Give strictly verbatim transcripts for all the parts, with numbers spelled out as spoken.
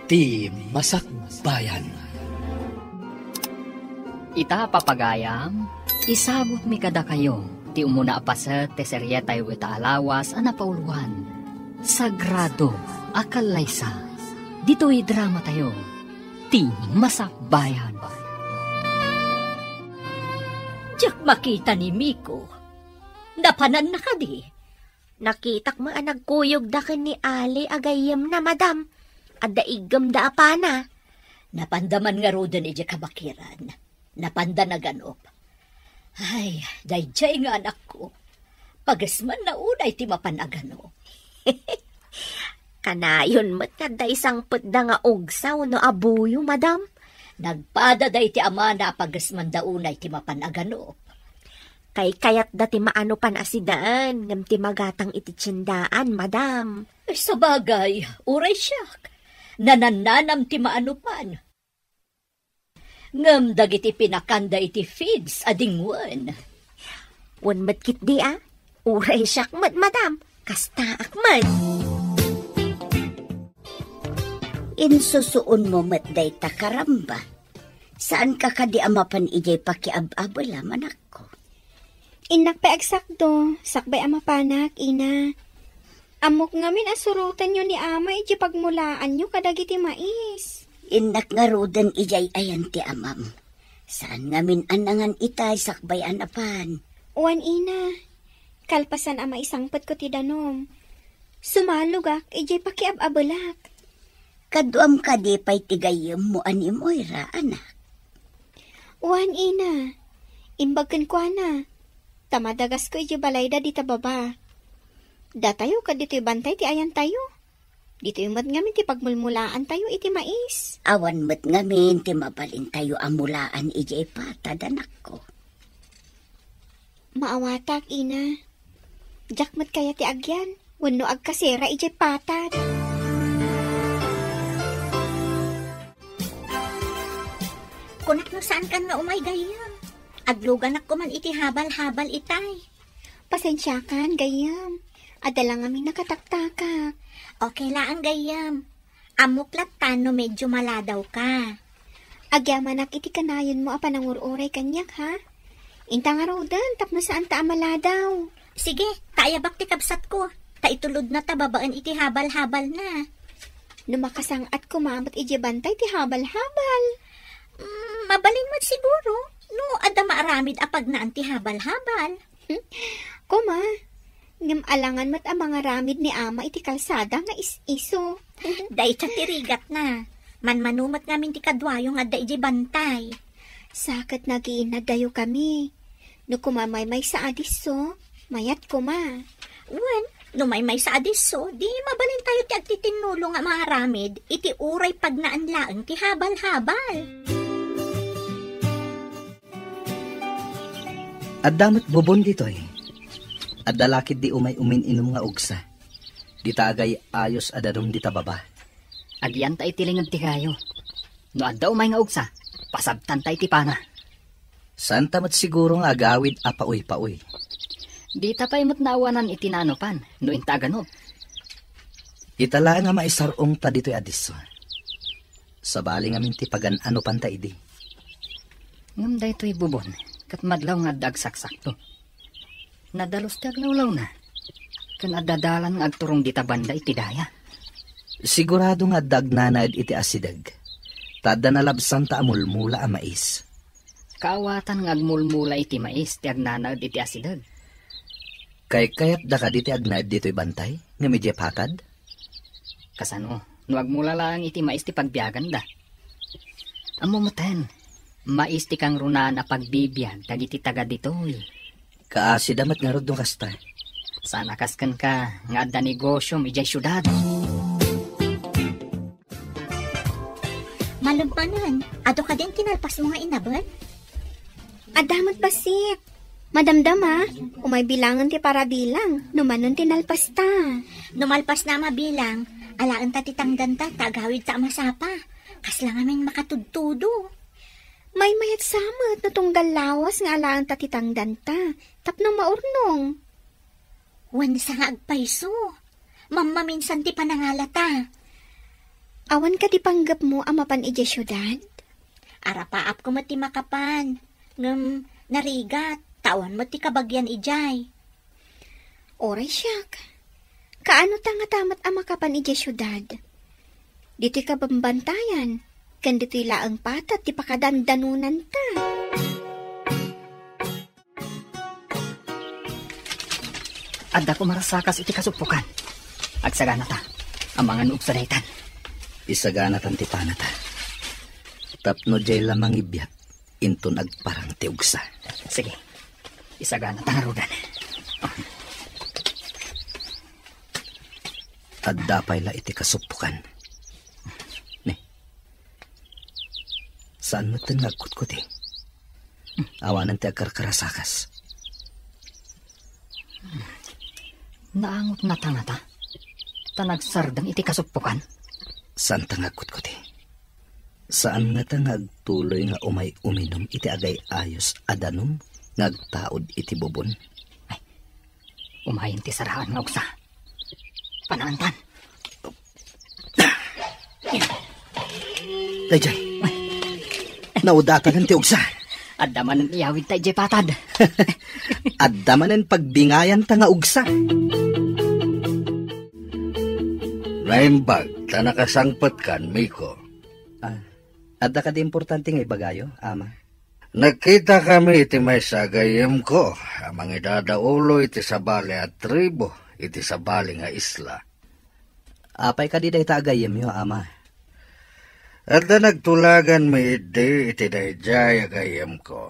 Ti Masakbayan. Ita, papagayam, isagutmi kadakayo ti umuna a paset ti serietayo ita a lawas a napauloan, Sagrado a Kallaysa. Ditoy dramatayo, Ti Masakbayan. Diak makita ni Miko. Napananna kadi? Nakitak met a nagkuyogda ken ni Ali a gayyemna, madam. Adda iggemda a pana. Napanda man ngaruden idiay kabakiran. Napanda naganup. Ay, daydiay nga anakko. Pagesmanna unay ti mapan a ganup. Kanayon met nga adda isangpetda nga ugsa wenno abuyo, madam. Nagpada daydi amana a pagesmanda unay ti mapan a ganup. Kaykayatda ti maanupan a sidaen, ngem ti magatang iti tiendaan, madam. Sabagay, uray siak. Nanannanam ti maanupan. Ngem dagiti pinakanda iti feeds a dingwen. Wen met ketdi a, uray siak met, madam, kastaak met. Insusuonmo met dayta, karamba. Saanka kadi a mapan idiay pakiab-abela, anakko? Innak pay agsakdo, sakbay a mapanak, ina. Ammok ngamin a surotenyo ni ama idiay pagmulaanyo kadagiti mais. Innak ngaruden idiay ayan ti amam. Saan ngamin a nangan itay sakbay a napan? Wen, ina. Kalpasan a maisangpetko ti danum, sumalogak idiay pakiab-abelak. Kaduam kadi pay ti gayyemmo a ni Moira, anak? Wen, ina. Imbag kenkuana, ta madagasko idiay balayda dita baba. Datayo ket ditoy bantay ti ayantayo. Ditoy met ngamin ti pagmulmulaantayo iti mais. Awan met ngamin ti mabalintayo a mulaan idiay patad, anakko. Maawatak, ina. Diak met kayat ti agyan wenno agkasera idiay patad. Kunak no saankan nga umay gayyem. Agluganak koman iti habal-habal itay. Pasensiakan, gayyem. Adda la ngamin nakataktakak. Okay laeng, gayyem. Ammok latta no medyo maladawka. Agyamanak iti kanayonmo a panangur-uray kaniak, ha? Inta ngaruden tapno saanta a maladaw. Sige, ta ayabak ti kabsatko, ta itulodna ta babaen iti habal-habalna. No makasang-at koma met idiay bantay ti habal-habal. Mm, mabalin met siguro, no adda maaramid a pagnaan ti habal-habal. Koma, ngem alangan met a mangaramid ni ama iti kalsada nga is-iso. Dayta ti rigatna. Manmano met ngamin ti kaduayo nga adda idiay bantay. Sa ket nagiinnadayo kami. No koma maymaysa a disso, mayat koma. Wen, no maymaysa a disso, di mabalintayo ti agtitinnulo nga mangaramid iti uray pagnaan laeng ti habal-habal. Adda met bubon ditoy. Adda la ketdi umay umin-inum nga ugsa. Dita agay-ayos a danum dita baba. Agyanta iti linged ti kayo. No adda umay nga ugsa, pasabtanta iti pana. Saanta met siguro nga agawid a paoy-paoy. Dita pay met naawanan iti naanupan, no inta aganup. Ita laeng a maisar-ong ta ditoy a disso. Sabali ngamin ti pagan-anupanta idi. Ngem daytoy bubon, ket madlaw nga adda agsaksakto. Nadalus ti aglawlawna, ken adda dalan nga agturong dita banda iti daya. Sigurado nga adda agnanaed iti asideg, ta adda nalabsanta a mulmula a mais. Kaawatan nga agmulmula iti mais ti agnanaed iti asideg. Kaykayatda kadi ti agnaed ditoy bantay, ngem idiay patad? Kasano, no agmula laeng iti mais ti pagbiaganda? Ammo meten, mais ti kangrunaan a pagbibiag dagiti taga ditoy. Kaasida met ngarud no kasta. Saan a kas kenka nga adda negosiom idiay siudad. Malem manen, adu kadin ti nalpasmo nga inabet? Adda met bassit. Madamdama, umay bilangen ti parabilang, no manen ti nalpasta. No malpasna a mabilang, alaenta ti tangdanta, ta agawidta a masapa. Kasla ngamin makatudtudo. Maymayatsa met no tunggal lawas nga alaenta ti tangdanta, tapno maurnong. Wensa nga agpayso. Mammaminsan ti panangalata. Awan kadi panggepmo a mapan idiay siudad? Arapaapko met ti makapan, ngem narigat, ta awan met ti kabagian idiay. Oray siak. Kaano ta ngata met a makapan idiay siudad? Ditoy kabambantayan, ken ditoy laeng patad ti pakadandanonanta. Adda koma rasakas iti kasuppokan. Agsaganata. Amangan no ugsa daytan. Isaganatan ti panata. Tapno diay la mangibiat, inton agparang ti ugsa. Sige. Isaganata ngaruden. Adda pay la iti kasuppokan. Ni. Saan metten nga agkutkuti? Awanen ti agkarkarasakas. Naangot ngata ngata? Ta nagsardeng iti kasuppokan? Saan ta nga agkutkuti? Saan ngata nga agtuloy nga umay uminum iti agay-ayos a danum nga agtaud iti bubon? Ay, umayen ti saraan nga ugsa. Panaantan. Daydiay. Naudatagan ti ugsa. Adda manen iyawidta idiay patad. Adda manen pagbingayanta nga ugsa. Naimbag ta nakasangpetkan, Miko. Ah, adda kadi importante nga ibagayo, Ama? Nagkitakami iti maysa a gayyemko a mangidadaulo iti sabali a tribu iti sabali nga isla. Apay kadi dayta a gayyemyo, Ama? Adda nagtulaganmi idi iti daydiay a gayyemko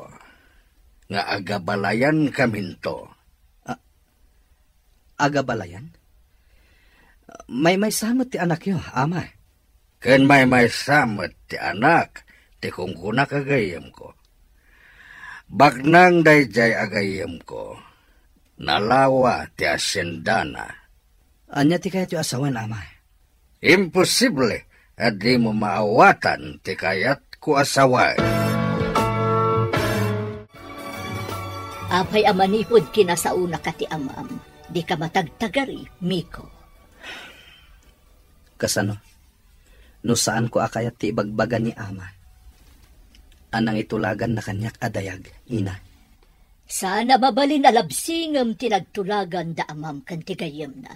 nga agabalayankaminto. A-, agabalayan? Maymaysa met ti anakyo, Ama. Ken maymaysa met ti anak ti kunkunak a gayyemko. Baknang daydiay a gayyemko, nalawa ti haciendana. Ania ti kayatyo a sawen, Ama? Imposible a dimo maawatan ti kayatko a sawen. Apay a manipud kinasaonaka ti amam, dika matagtagari, Miko? Kasano? No saanko a kayat ti ibagbaga ni Ama a nangitulaganna kaniak a dayag, Ina. Saan a mabalin a labsingem ti nagtulagan da amam ken ti gayyemna.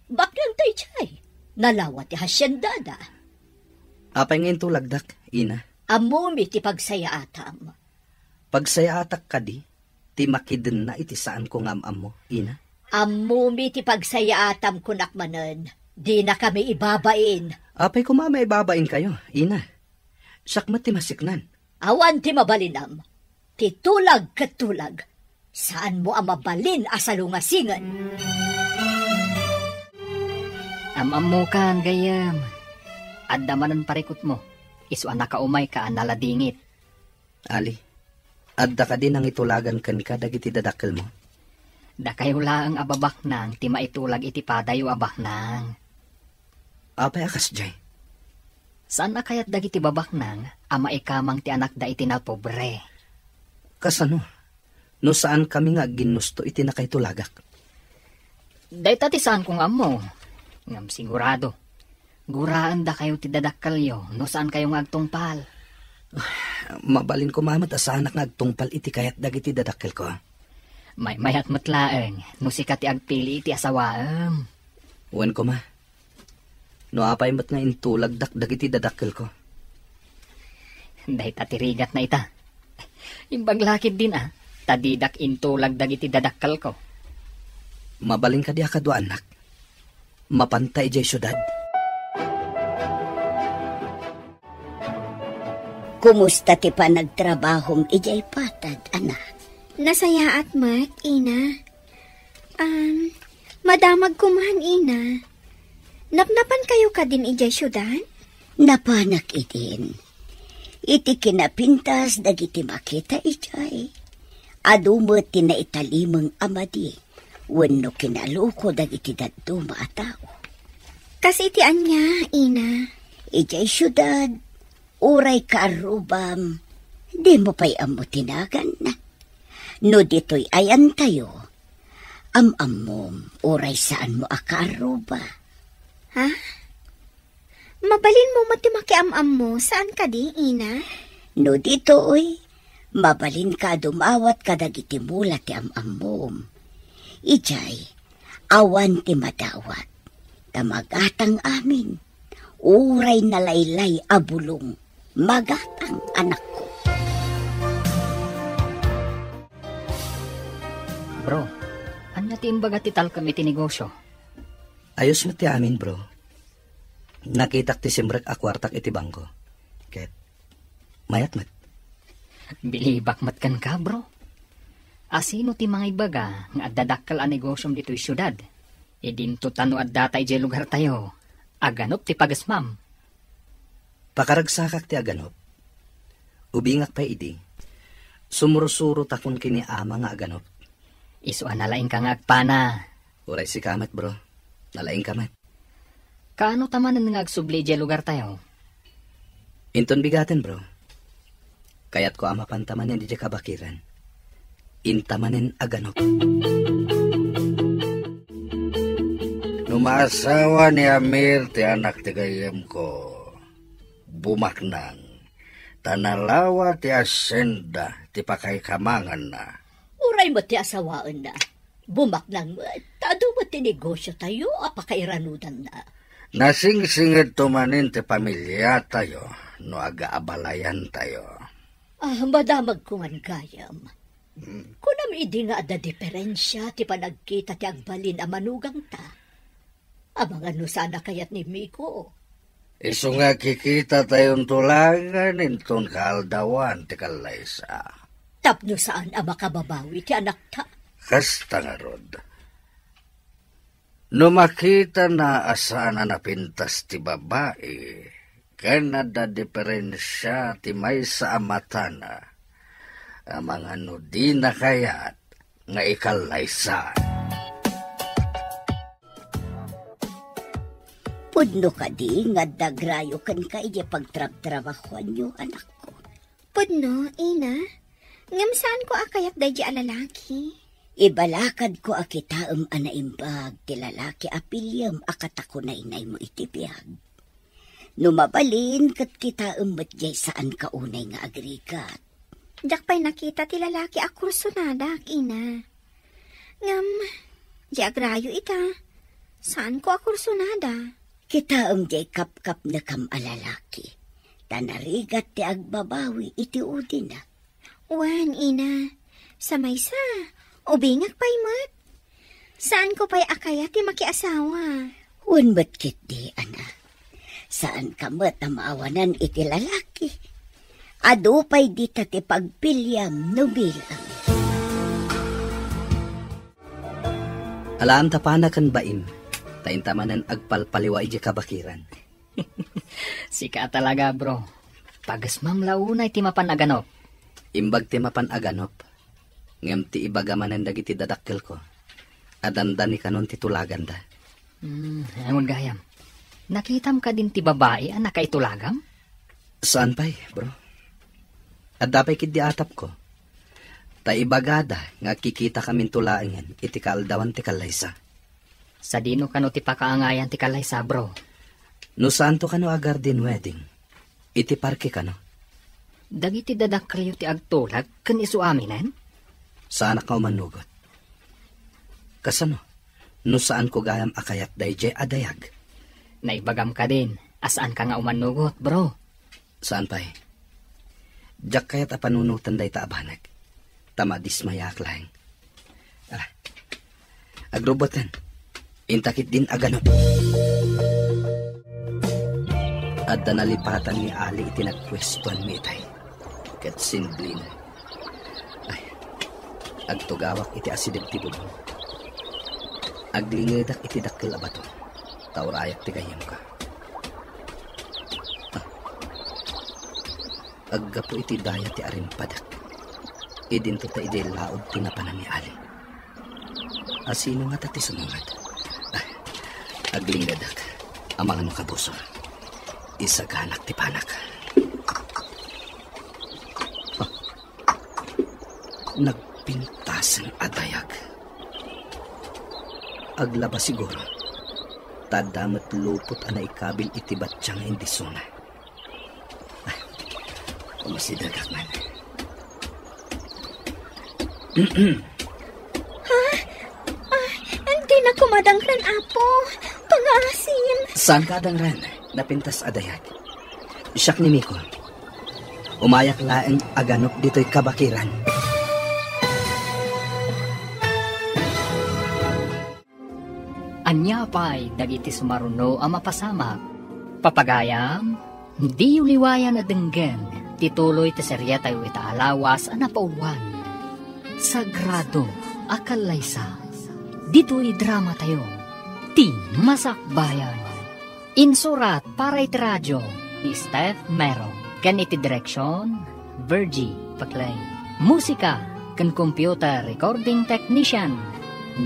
Baknang daydiay, nalawa ti haciendada. Apay nga intulagdak, Ina? Ammomi ti pagsayaatam. Pagsayaatak kadi ti makidenna iti saanko nga am-ammo, Ina? Ammomi ti pagsayaatam, kunak manen, dinakami ibabain. Apay koma a maibabainkayo, Ina? Siak met ti masiknan. Awan ti mabalinam. Ti tulag ket tulag. Saanmo a mabalin a salungasingen. Am-ammokan, gayyem. Adda manen parikutmo. Isu a nakaumayka a naladingit. Ali, adda kadi nangitulagan kenka dagiti dadakkelmo? Dakayo laeng a babaknang ti maitulag iti padayo a baknang. Apay a kasdiay? Saan a kayat dagiti babaknang a maikamang ti anakda iti napobre. Kasano? No saankami nga agginnusto iti nakaitulagak? Dayta ti saanko nga ammo. Ngem sigurado, guraendakayo ti dadakkelyo no saankayo nga agtungpal. Mabalin koma met a saanak nga agtungpal iti kayat dagiti dadakkelko. Maymayat met laeng no sika ti agpili iti asawaem. Wen koma. No apay met nga intulagdak dagiti dadakkelko? Dayta ti rigatna ita. Imbag la ketdin a, ta didak intulag dagiti dadakkelko. Mabalin kadi a kaduaannak? Mapanta idiay siudad? Kumusta ti panagtrabahom idiay patad, anak? Nasayaat met, ina. Um, madamag kuman, ina. Napnapankayo kadin idiay siudad? Napanak idin. Iti kinapintas dagiti makita idiay, adu met ti naitalimeng a madi wenno kinaluko dagiti dadduma a tao. Kas iti ania, ina? Idiay siudad, uray kaarrubam, dimo pay ammo ti naganna. No ditoy ayantayo, am-ammom uray saanmo a kaarruba. Ha? Mabalinmo met ti makiam-ammo, saan kadi, Ina? No ditoy, mabalinka a dumawat kadagiti mula ti am-ammom. Idiay, awan ti madawat. Ta magatang amin. Uray nalaylay a bulong, magatang, anakko. Bro, ania ti imbaga ti talkem iti negosyo? Ayos met ti amin, bro. Nakitak ti simrek a kuartak iti bangko. Ket mayat met. Bilibak met kenka, bro. Asino ti mangibbaga nga adda dakkel a negosyom ditoy siudad? Idinto ta no addata idiay lugartayo, aganop ti pagesmam. Pakaragsakak ti aganop. Ubingak pay idi. Sumursurotakon ken ni ama nga aganop. Isu a nalaingka nga agpana. Uray sika met, bro. Nalaingka met. Kaano ta manen nga agsubli idiay lugartayo? Inton bigaten, bro. Kayatko a mapanta manen idiay kabakiran. Inta manen aganop. No maasawa ni Amir ti anak ti gayyemko, bumaknang, ta nalawa ti asyenda ti pakaikamanganna. Uray met ti asawaenna, bumaknang met, ta adu met ti negosyotayo a pakairanudanna. Nasingsingedto manen ti pamiliatayo no agaabalayantayo. Ah, madamagko ngan gayam. Hmm. Kunam idi nga adda diferensia ti panagkita ti agbalin a manugangta. Amangan no saan a kayat ni Miko. Isu nga kikitatayon tulangen inton kaaldawan ti kallaysa. Tapno saan a makababawi ti anakta. Kasta ngarud. No makitana a saan a napintas ti babai, ken adda diferensia ti maysa a matana, amangan no dina kayat nga ikallaysa. Pudno kadi nga adda agrayo kenka idiay pagtrabtrabahoanyo, anakko? Pudno, ina. Ngem saanko a kayat daydi a lalaki. Ibalakadko a kitaem a naimbag ti lalaki a piliem a katakunaynaymo iti biag. No mabalin, ket kitaem met diay saanka unay nga agrigat. Diak pay nakita ti lalaki a kursonadak, ina. Ngem, di agrayo ita. Saanko a kursonada. Kitaem diay kapkapnekam a lalaki. Ta narigat ti agbabawi iti udina. Wen, ina. Sa maysa, ubingak pay met. Saanko pay a kayat ti makiasawa. Wen met ketdi, ana. Saanka met a maawanan iti lalaki. Adu pay dita ti pagpiliam no bilang. Alaem ta pana ken baim, ta inta manen agpalpaliwa idiay kabakiran. Sika talaga, bro. Pagesmam la unay ti mapan aganop. Imbag ti mapan aganop. Ngem ti ibaga manen dagiti dadakkelko, a dandani kanon ti tulaganda. Hmm, awan gayam. Nakitam kadin ti babai a nakaitulagam? Saan pay, bro. Adda pay ketdi atapko. Ta ibagada nga agkikitakaminto laengen iti kaaldawan ti kallaysa. Sadino kano ti pakaangayan ti kallaysa, bro? No saanto kano a garden wedding, iti parke kano. Dagiti dadakkelyo ti agtulag ken isu aminen? Saanak nga umannugot. Kasano? No saanko gayam a kayat daydiay a dayag? Naibagam kadin a saanka nga umannugot, bro. Saan pay? Diak kayat a panunoten dayta a banag. Ta madismayaak laeng. Ala. Agrubboten. Inta ketdin aganop. Adda nalipatan ni Ali iti nagpuestoanmi itay. Ket sinblina. Ay, agtugawak iti asideg ti bubong. Aglingedak iti dakkel a bato, ta urayak ti gayyemko. Ah. Aggapu iti daya ti arimpadek. Idinto ta idiay laud ti napanan ni Ali. Asino ngata ti sumungad? Ah, aglingedak. Amangan no kabusor. Isaganak ti panak. Ah, nagpintasen a dayag. Aglaba siguro. ta adda met lupot a naikabil iti battiang nga indisona. Umasidegak man. Ha? Ay, dinak koma dangran, Apo. Pangaasim. Saanka a dangran? Napintas a dayag. Siak ni Miko. Umayak laeng a ganup ditoy kabakiran. Ania pay dagiti sumaruno a mapasamak? Papagayam, diyo liwayan a denggen ti tuloy ti serietayo ita a lawas a napauluan, Sagrado a Kallaysa. Ditoy dramatayo, Ti Masakbayan. Insurat para iti radio ni Steph Mero ken iti direksion, Virgie Paclay. Musika ken computer recording technician,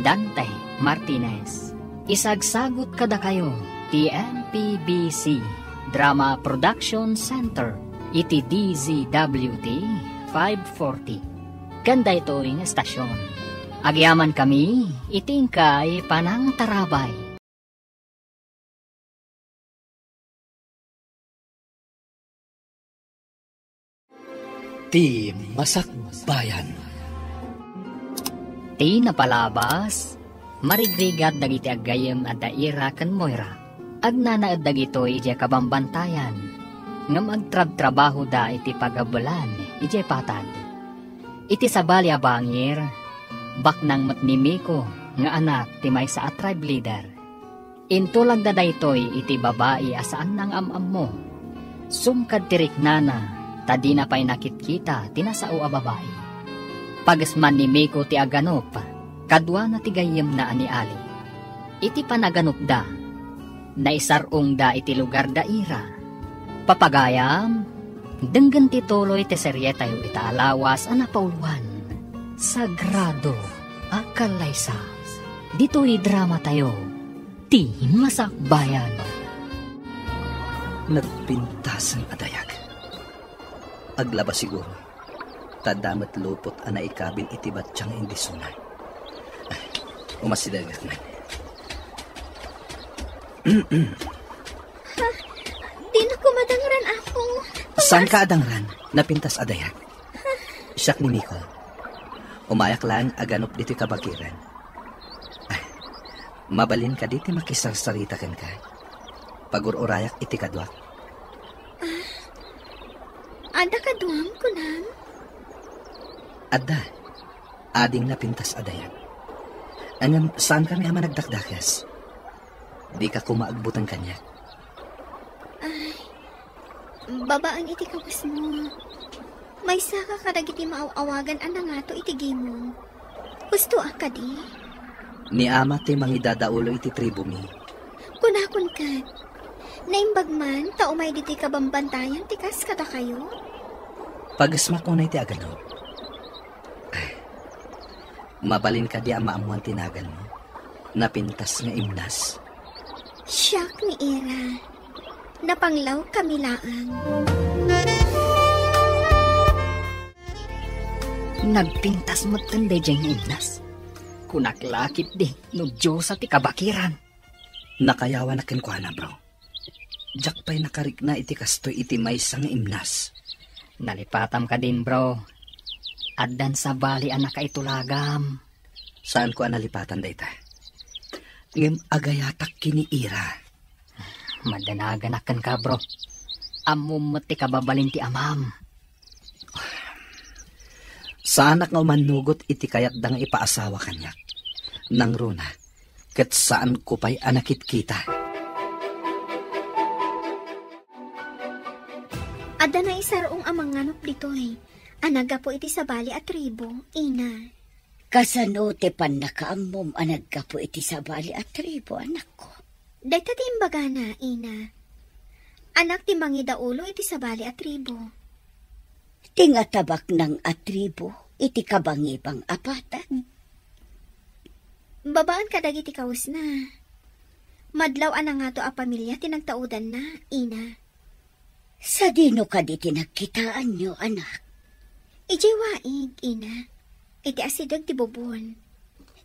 Dante Martinez. Isagsagut kadakayo ti M P B C Drama Production Center iti D Z W T five forty. Ken daytoy nga estasion, agyamankami iti inkay panangtarabay. Ti Masakbayan. Ti napalabas, marigrigat dagiti aggayem a da Ira ken Moira. Agnanaed dagitoy idiay kabambantayan, ngem agtrabtrabahoda iti pagabelan idiay patad. Iti sabali a bangir, baknang met ni Miko nga anak ti maysa a tribe leader. Intulagda daytoy iti babai a saanna nga am-ammo. Sumkad ti riknana, ta dina pay nakitkita ti nasao a babai. Pagesman ni Miko ti aganup, kaduana ti gayyemna a ni Ali. Iti panaganupda, naisar-ongda iti lugar da Ira. Papagayam, denggen ti tuloy ti serietayo ita a lawas a napauluan, Sagrado a Kallaysa. Ditoy dramatayo, Ti Masakbayan. Nagpintasen a dayag. Aglaba siguro, ta adda met lupot a naikabil iti battiang nga indisona. Ay, umasidegak man. Ha? Dinak koma dangran, Apo. Saanka a dangran? Napintas a dayag. Siak ni Miko. Umayak laeng a ganup ditoy kabakiran. Ay, mabalin kadi ti makisarsarita kenka? Pagur-urayak iti kaduak. Ah, adda kaduam, kunam? Adda. Ading napintas a dayag. Ngem saankami a managdakdakes. Dika koma agbuteng kaniak. Ay, babaen iti kawesmo. Maysaka kadagiti maaw-awagan a nangato iti gimong. Husto a kadi? Ni ama ti mangidadaulo iti tribomi. Kunakon ket, naimbag man ta umay ditoy kabambantayan ti kas kadakayo? Pagesmak unay ti aganup. Ay, mabalin kadi a maammuan ti naganmo? Napintas nga imnas. Siak ni Ira. Napanglaw kami laeng. Nagpintas metten daydiay nga imnas. Kunak la ketdi no Diosa ti kabakiran. Nakayawanak kenkuana, bro. Diak pay nakarikna iti kastoy iti maysa nga imnas. Nalipatam kadin, bro. Addan sabali a nakaitulagam. Saanko a nalipatan dayta. Ngem agayatak ken ni Ira. Madanaganak kenka, bro. Ammom met ti kababalin ti amam. Saanak nga umannugot iti kayatda nga ipaasawa kaniak. Nangruna, ket saanko pay a nakitkita. Adda naisar-ong a manganup ditoy a naggapu iti sabali a tribu, ina. Kasano ti pannakaammom a naggapu iti sabali a tribu, anakko? Dayta ti imbagana, ina. Anak ti mangidaulo iti sabali a tribu. Ti ngatabaknang a tribu iti kabangibang a patag. Babaan kadagiti kawesna. Madlaw a nangato a pamilia ti nagtaudanna, ina. Sadino kadi ti nagkitaanyo, anak? Idiay waig, ina. Iti asideg ti bubon.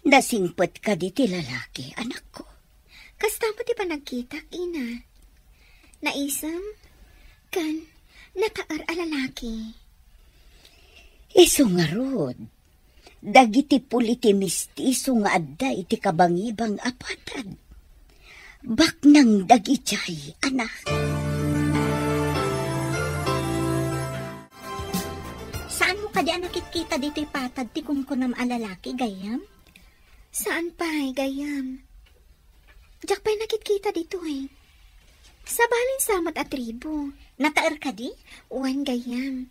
Nasingpet kadi ti lalaki, anakko? Kasta met ti panagkitak, ina. Naisem, ken nataer a lalaki. Isu ngarud, dagiti puli ti mistiso nga adda iti kabangibang a patad. Baknang dagidiay, anak. Saanmo kadi a nakitkita ditoy patad ti kunkunam a lalaki, gayyem? Saan pay, gayyem. Diak pay nakitkita ditoy. Sabalin sa met a tribo. Nataer kadi? Wen, gayyem.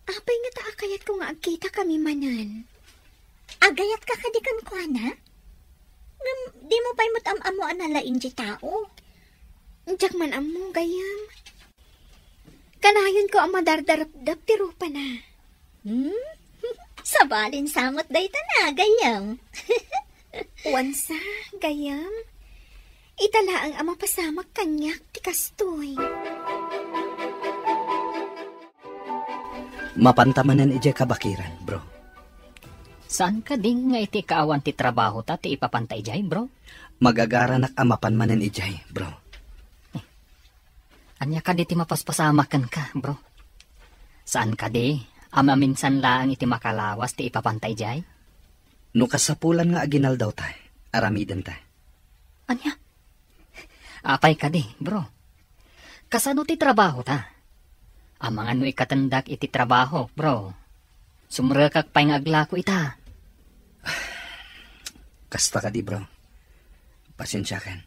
Apay ngata a kayatko nga agkitakami manen? Agayatka kadi kenkuana? Ngem dimo pay met am-ammo a nalaing ti tao? Diak man ammo, gayyem. Kanayonko a madardarepdep ti rupana. Hmm? Sabalin sa met dayta na, gayyem. Wen sa, gayyem. Ita laeng a mapasamak kaniak ti kastoy. Mapanta manen idiay kabakiran, bro. Saan kadi nga iti kaawan ti trabahota ti ipapanta idiay, bro? Magagaranak a mapan manen idiay, bro. Ania kadi ti mapaspasamak kenka, bro? Saan kadi a maminsan laeng iti makalawas ti ipapanta idiay? No kasapulan nga aginaldawta, aramidenta. Ania? Apay kadi, bro? Kasano ti trabahota? Amangan no ikatendak iti trabahok, bro. Sumrekak pay nga aglako ita. Kasta kadi, bro. Pasensiakan.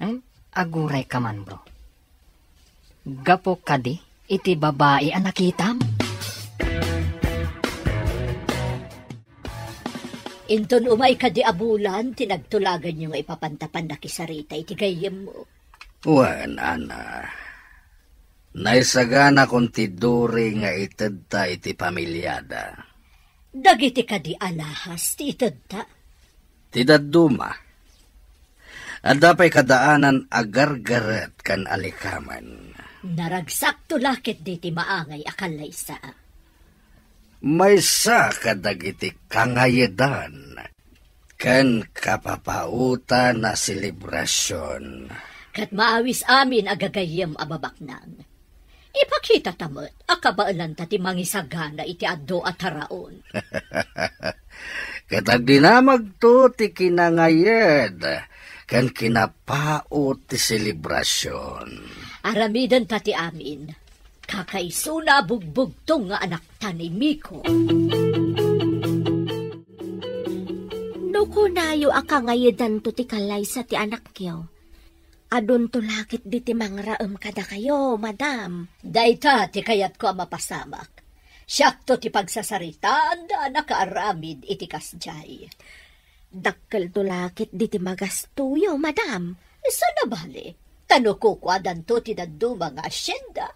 Em, agurayka man, bro. Gapu kadi iti babai a nakitam? Inton umay kadi a bulan ti nagtulaganyo nga ipapanta pannakisarita iti gayyemmo? Wen, Ana. Naisaganakon ti duri nga itedta iti familiada. Dagiti kadi alahas ti itedta? Ti dadduma. Adda pay kadaanan a gargaret ken alikamen. Naragsakto la ketdi ti maangay a kallaysa. Maysa kadagiti kangayedan ken kapapaotan a selebrasion. Ket maawis amin a gagayyem a babaknang. Ipakitata met a kabaelanta ti mangisagana iti adu a taraon. Ket agdinamagto ti kinangayed ken kinapaot ti selebrasion. Aramidenta ti amin. Kakaisuna a bugbugtong nga anakta ni Miko. No kunayo a kangayedanto ti kallaysa ti anakyo, adunto la ketdi ti mangraem kadakayo, madam. Dayta ti kayatko a mapasamak. Siakto ti pagsasaritaanda a nakaaramid iti kasdiay. Dakkelto la ketdi ti magastoyo, madam. Saan a bale, ta no kukuadanto ti dadduma nga asienda,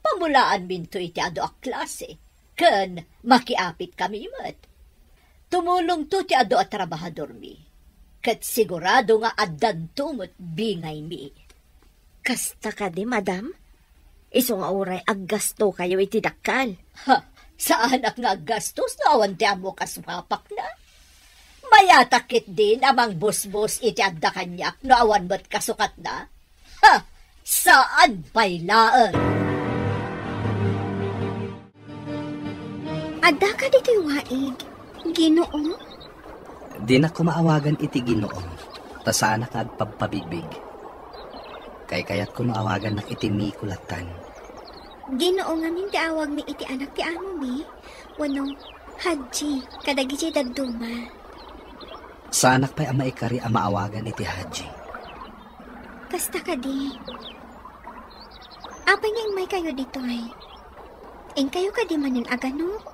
pamulaanminto iti adu a klase, ken makiapitkami met. Tumulongto ti adu a trabahadormi, ket sigurado nga addanto met bingaymi. Kasta kadi, madam? Isu nga uray aggastokayo iti dakkel. Ha, saanak nga aggastos no awan ti ammok a sumapakna. Mayatak ketdin a mangbusbos iti adda kaniak no awan met kasukatna. Ha, saan pay laeng. Adda kadi toy waig, Ginoo? Dinak koma awagan iti Ginoo, ta saanak nga agpabpabigbig. Kaykayatko no awagannak iti Miko lattan. Ginoo ngamin ti awagmi iti anak ti amomi, wenno Hadji, kadagiti dadduma. Saanak pay a maikari a maawagan iti Hadji. Kasta kadi. Apay nga immaykayo ditoy? Inkayo kadi manen a ganok?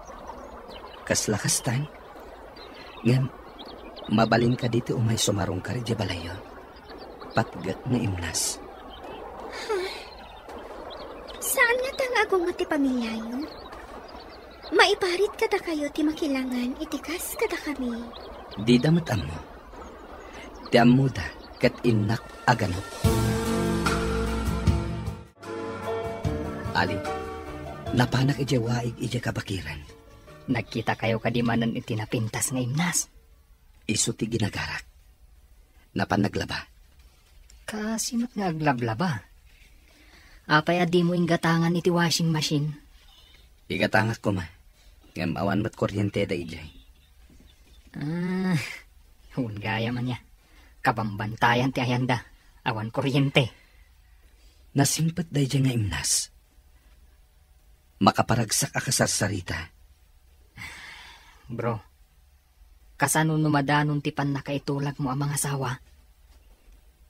Kasla kastan. Ngem, mabalin kadi ti umay sumarungkar idiay balayyo? Patgek nga imnas. Saan ngata nga agungot ti pamiliayo? Maiparit kadakayo ti makilangan iti kas kadakami. Dida met ammo. Ti ammoda ket innak a ganok. Ali, napanak idiay waig idiay kabakiran. Nagkitakayo kadi manen iti napintas nga imnas? Isu ti ginagarak. Napan naglaba. Kaasi met nga aglablaba. Apay a dimo inggatangan iti washing machine? Igatangak koma, ngem awan met kuryente da idiay. Ah, wen gayam ania. Kabambantayan ti ayanda. Awan kuryente. Nasingpet daydiay nga imnas. Makaparagsak a kasarsarita. Bro, kasano no madanon ti pannakaitulagmo a mangasawa?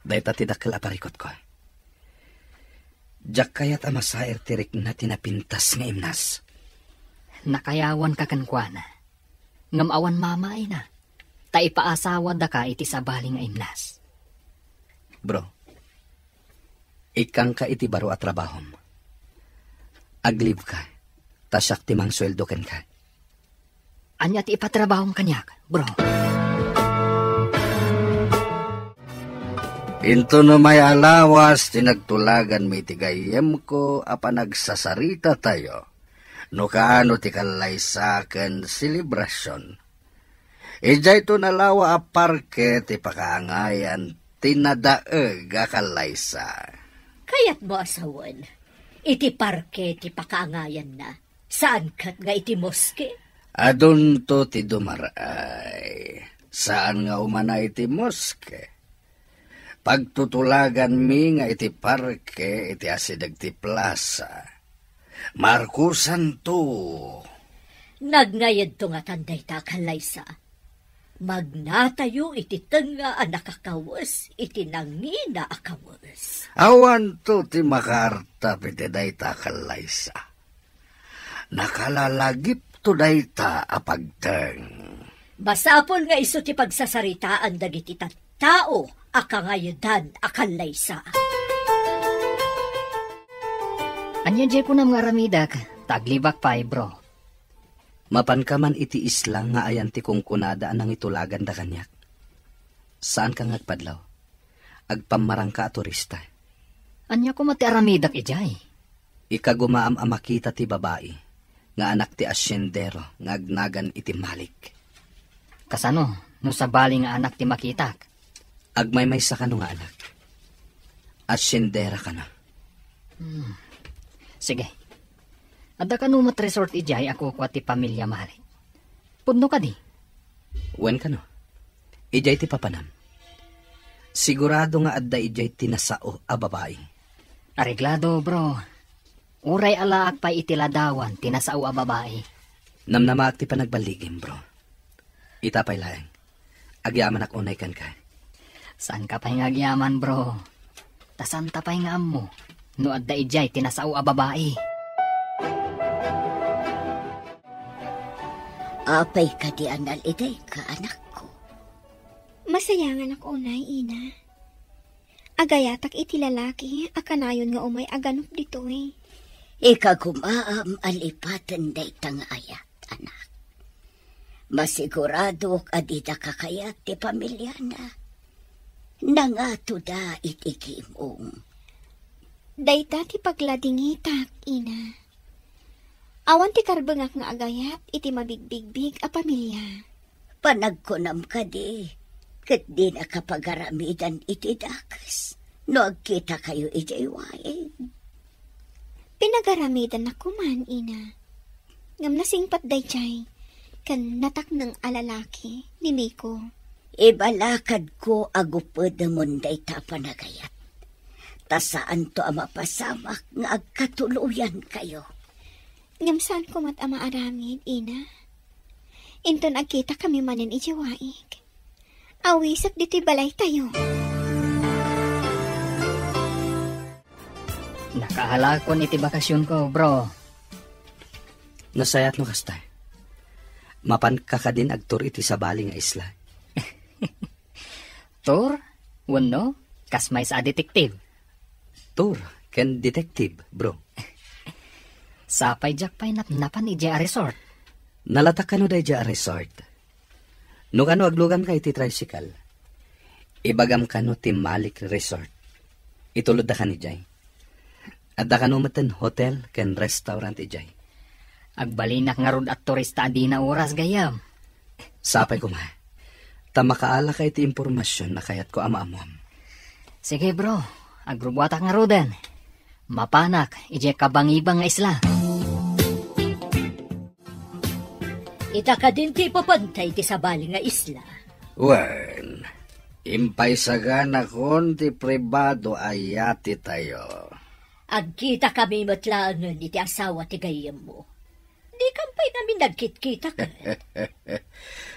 Dayta ti dakkel a parikutko. Diak kayat a masair ti rikna ti napintas nga imnas. Nakayawanka kenkuana, ngem awan mamaina, ta ipaasawadaka iti sabali nga imnas. Bro, ikkangka iti baro a trabahom. Aglibka, ta siak ti mangsueldo kenka. Ania ti ipatrabahom kaniak, bro? Intono may alawas ti nagtulaganmi iti gayyemko a panagsasarita tayo, no kaano ti kallaysa ken selebrasion. Idiayto nalawa a parke ti pakaangayan ti nadaeg a kallaysa. Kayatmo a sawen, iti parke ti pakaangayanna, saan ket nga iti moske? Adunto ti dumar-ay. Saan nga umana iti moske. Pagtutulaganmi nga iti parke iti asideg ti plasa. Markusanto. Nagngayedto ngatan dayta a kallaysa. Magnatayo iti tengnga a nakakawes iti nangina a kawes. Awanto ti makaartap iti dayta a kallaysa. Nakalalagipto dayta a pagteng. Masapul nga isu ti pagsasaritaan dagiti tattao a kangayedan a kallaysa. Ania diay kunam nga aramidek, ta aglibak pay, bro? Mapanka man iti isla nga ayan ti kunkunada a nangitulaganda kaniak. Saanka nga agpadlaw. Agpammarangka a turista. Ania koma ti aramidek idiay? Ikagumaam a makita ti babai nga anak ti asyendero nga agnagan iti Malik. Kasano no sabali nga anak ti makitak? Agmaymaysa kano nga anak. Asyendera kano. Hmm. Sige. Adda kano met resort idiay a kukua ti pamilia Malik? Pudno kadi? Wen kano. Idiay ti papanam. Sigurado nga adda idiay ti nasao a babai. Areglado, bro. Uray alaak pay iti ladawan ti nasao a babai. Namnamaak ti panagballigim, bro. Ita pay laeng. Agyamanak unay kenka. Saanka pay nga agyaman, bro? Ta saanta pay nga ammo no adda idiay ti nasao a babai. Apay kadi a nalidayka, anakko? Masayanganak unay, ina. Agayatak iti lalaki a kanayon nga umay a ganup ditoy. Ikagumaam a lipaten dayta nga ayat, anak. Masiguradok a dida kakayat ti pamiliana. Nangatoda iti gimong. Dayta ti pagladingitak, ina. Awan ti karbengak nga agayat iti mabigbigbig a pamilia. Panagkunam kadi, ket dinaka pagaramidan iti dakes no agkitakayo idiay waig? Pinagaramidannak koman, ina. Ngem nasingpet daydiay ken natakneng a lalaki ni Miko. Ibalakadko a gupedemon dayta a panagayat. Ta saanto a mapasamak nga agkatuloyankayo. Ngem saanko met a maaramid, ina. Inton agkitakami manen idiay waig, awisek ditoy balaytayo. Nakaalakon iti bakasionko, bro. Nasayaat no kasta. Mapanka kadin agtur iti sabali nga isla. Tur? Wenno, kas maysa a detective? Tur ken detective, bro. Sapay diak pay napnapan idiay a resort. Nalatak kano daydiay a resort? No kano aglugamka iti tricycle, ibagam kano ti Malik Resort. Itulodda kan idiay. Adda kano metten hotel ken restaurant idiay. Agbalinak ngarud a turista a dina oras gayam. Sapay koma. ta makaalaka iti impormasion a kayatko a maamuam. Sige, bro. Agrubuatak ngaruden. Mapanak idiay kabangibang nga isla. Ita kadin ti ipapantay ti sabali nga isla. Wen, impaisaganakon ti pribado a yatitayo. Agkitakami met laengen iti asawa ti gayyemmo. Dikam pay ngamin nagkitkita ket.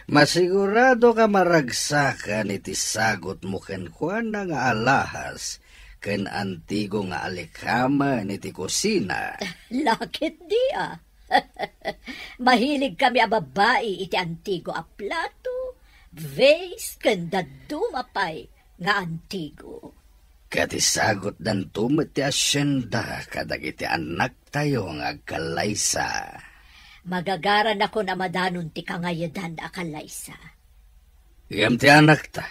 Masigurado ka maragsakan iti sagutmo kenkuana nga alahas ken antigo nga alikamen iti kusina. Laketdi a. Mahilig kami a babbai iti antigo a plato, vase, ken dadduma pay nga antigo. Ket isagutdanto met ti asienda kadagiti annaktayo nga agkallaysa. Magagaranakon a madanon ti kangayedan a kallaysa. Ngem ti anakta,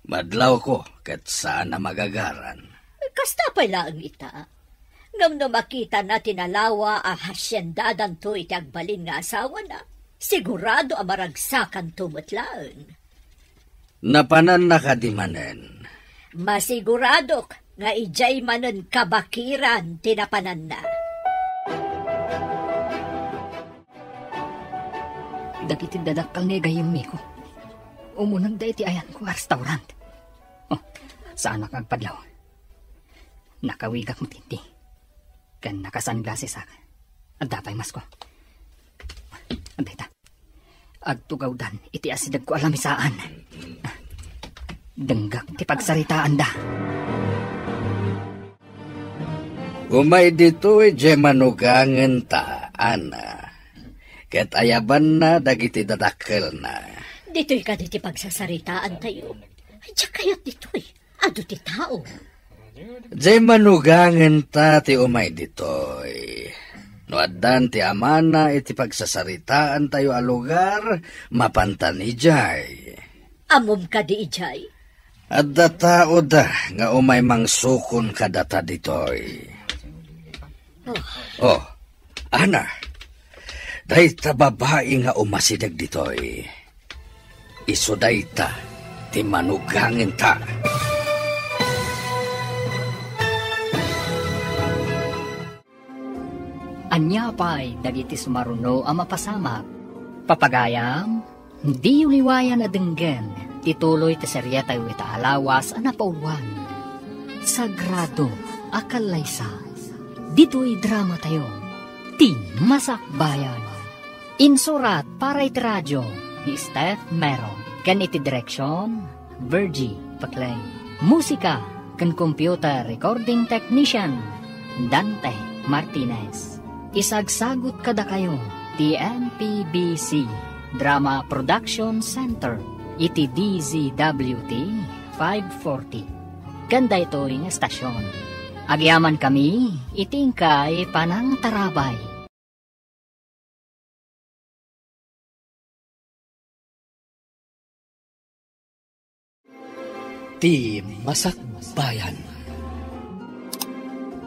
madlawko ket saan a magagaran. Kasta pay laeng ita. Ngem no makitana ti nalawa a hasiendadanto iti agbalin nga asawana, sigurado a maragsakanto met laeng. Napananna kadi manen? Masiguradok nga idiay manen kabakiran ti napananna. Dagiti dadakkel ni gayyem Miko, umunegda iti ayanko a restaurant. Oh, saanak agpadlaw. Nakawigak met iti. Ken naka-sunglassesak. Adda pay masko. Adda ita. Agtugawdan iti asidegko a lamisaan. Denggak ti pagsaritaanda. Umay ditoy diay manugangenta, Ana. Ket ayabanna dagiti dadakkelna. Ditoy kadi ti pagsasaritaantayo. Diak kayat ditoy. Adu ti tao. Diay manugangenta ti umay ditoy. No addan ti amana iti pagsasaritaantayo a lugar, mapantan idiay. Ammom kadi idiay? Adda taoda nga umay mangsukon kadata ditoy. Oh. Oh, Ana, dayta babai nga umasideg ditoy. Isu dayta ti manugangenta. Ania pay dagiti sumaruno a mapasamak? Papagayam, diyo liwayan a denggen ti tuloy ti serietayo ita a lawas a napauluan, Sagrado a Kallaysa. Ditoy dramatayo, Ti Masakbayan. Insurat para iti radio ni Steph Mero ken iti direksion, Virgie Paclay. Musika ken computer recording technician, Dante Martinez. Isagsagut kadakayo ti M P B C Drama Production Center iti D Z W T five forty. Ken daytoy nga estasion, agyamankami iti inkay panangtarabay. Ti Masakbayan.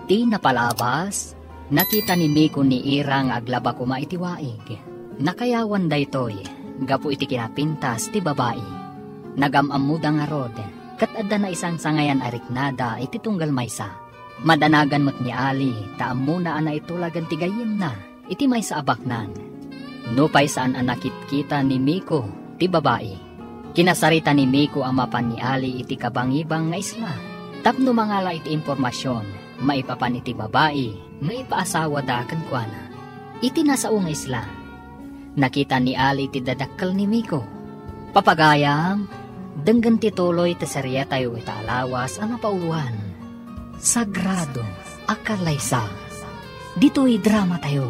Ti napalabas, nakita ni Miko ni Ira nga aglaba koma iti waig. Nakayawan daytoy gapu iti kinapintas ti babai. Nagam-ammoda ngarud, ket adda naisangsangayan a riknada iti tunggal maysa. Madanagan met ni Ali ta ammona a naitulagan ti gayyemna iti maysa a baknang. Nupay saan a nakitkita ni Miko ti babai, kinasarita ni Miko a mapan ni Ali iti kabangibang nga isla tapno mangala iti impormasion maipapan iti babai nga ipaasawada kenkuana. Iti nasao nga isla, nakita ni Ali ti dadakkel ni Miko. Papagayam, denggen ti tuloy ti serietayo ita a lawas a napauluan, Sagrado a Kallaysa. Ditoy dramatayo,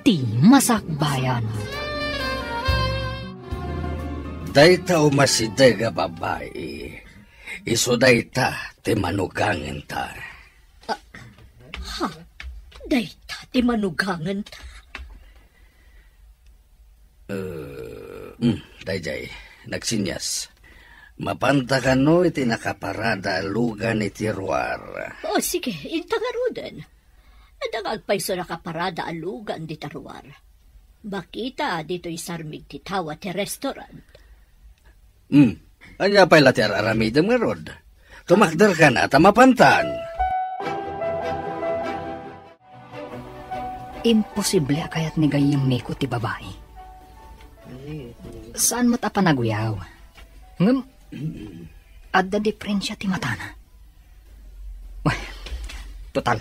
Ti Masakbayan. Dayta umasideg a babai, isu dayta ti manugangenta. Ah, ha? Dayta ti manugangenta? Eh, mm, daydiay, nagsinyas. Mapanta kano iti nakaparada a lugan iti ruar? O, sige, inta ngaruden. Adda nga agpayso nakaparada a lugan dita ruar. Makita ditoy sarmig ti tawa ti restaurant. Hmm. Ania pay la ti ar-aramidem ngarud? Tumakderkan a ta mapantan. Imposible a kayat ni gayyem Miko ti babai. Saan met a panaguyaw. Ngem, adda diferensia ti matana. Well, total,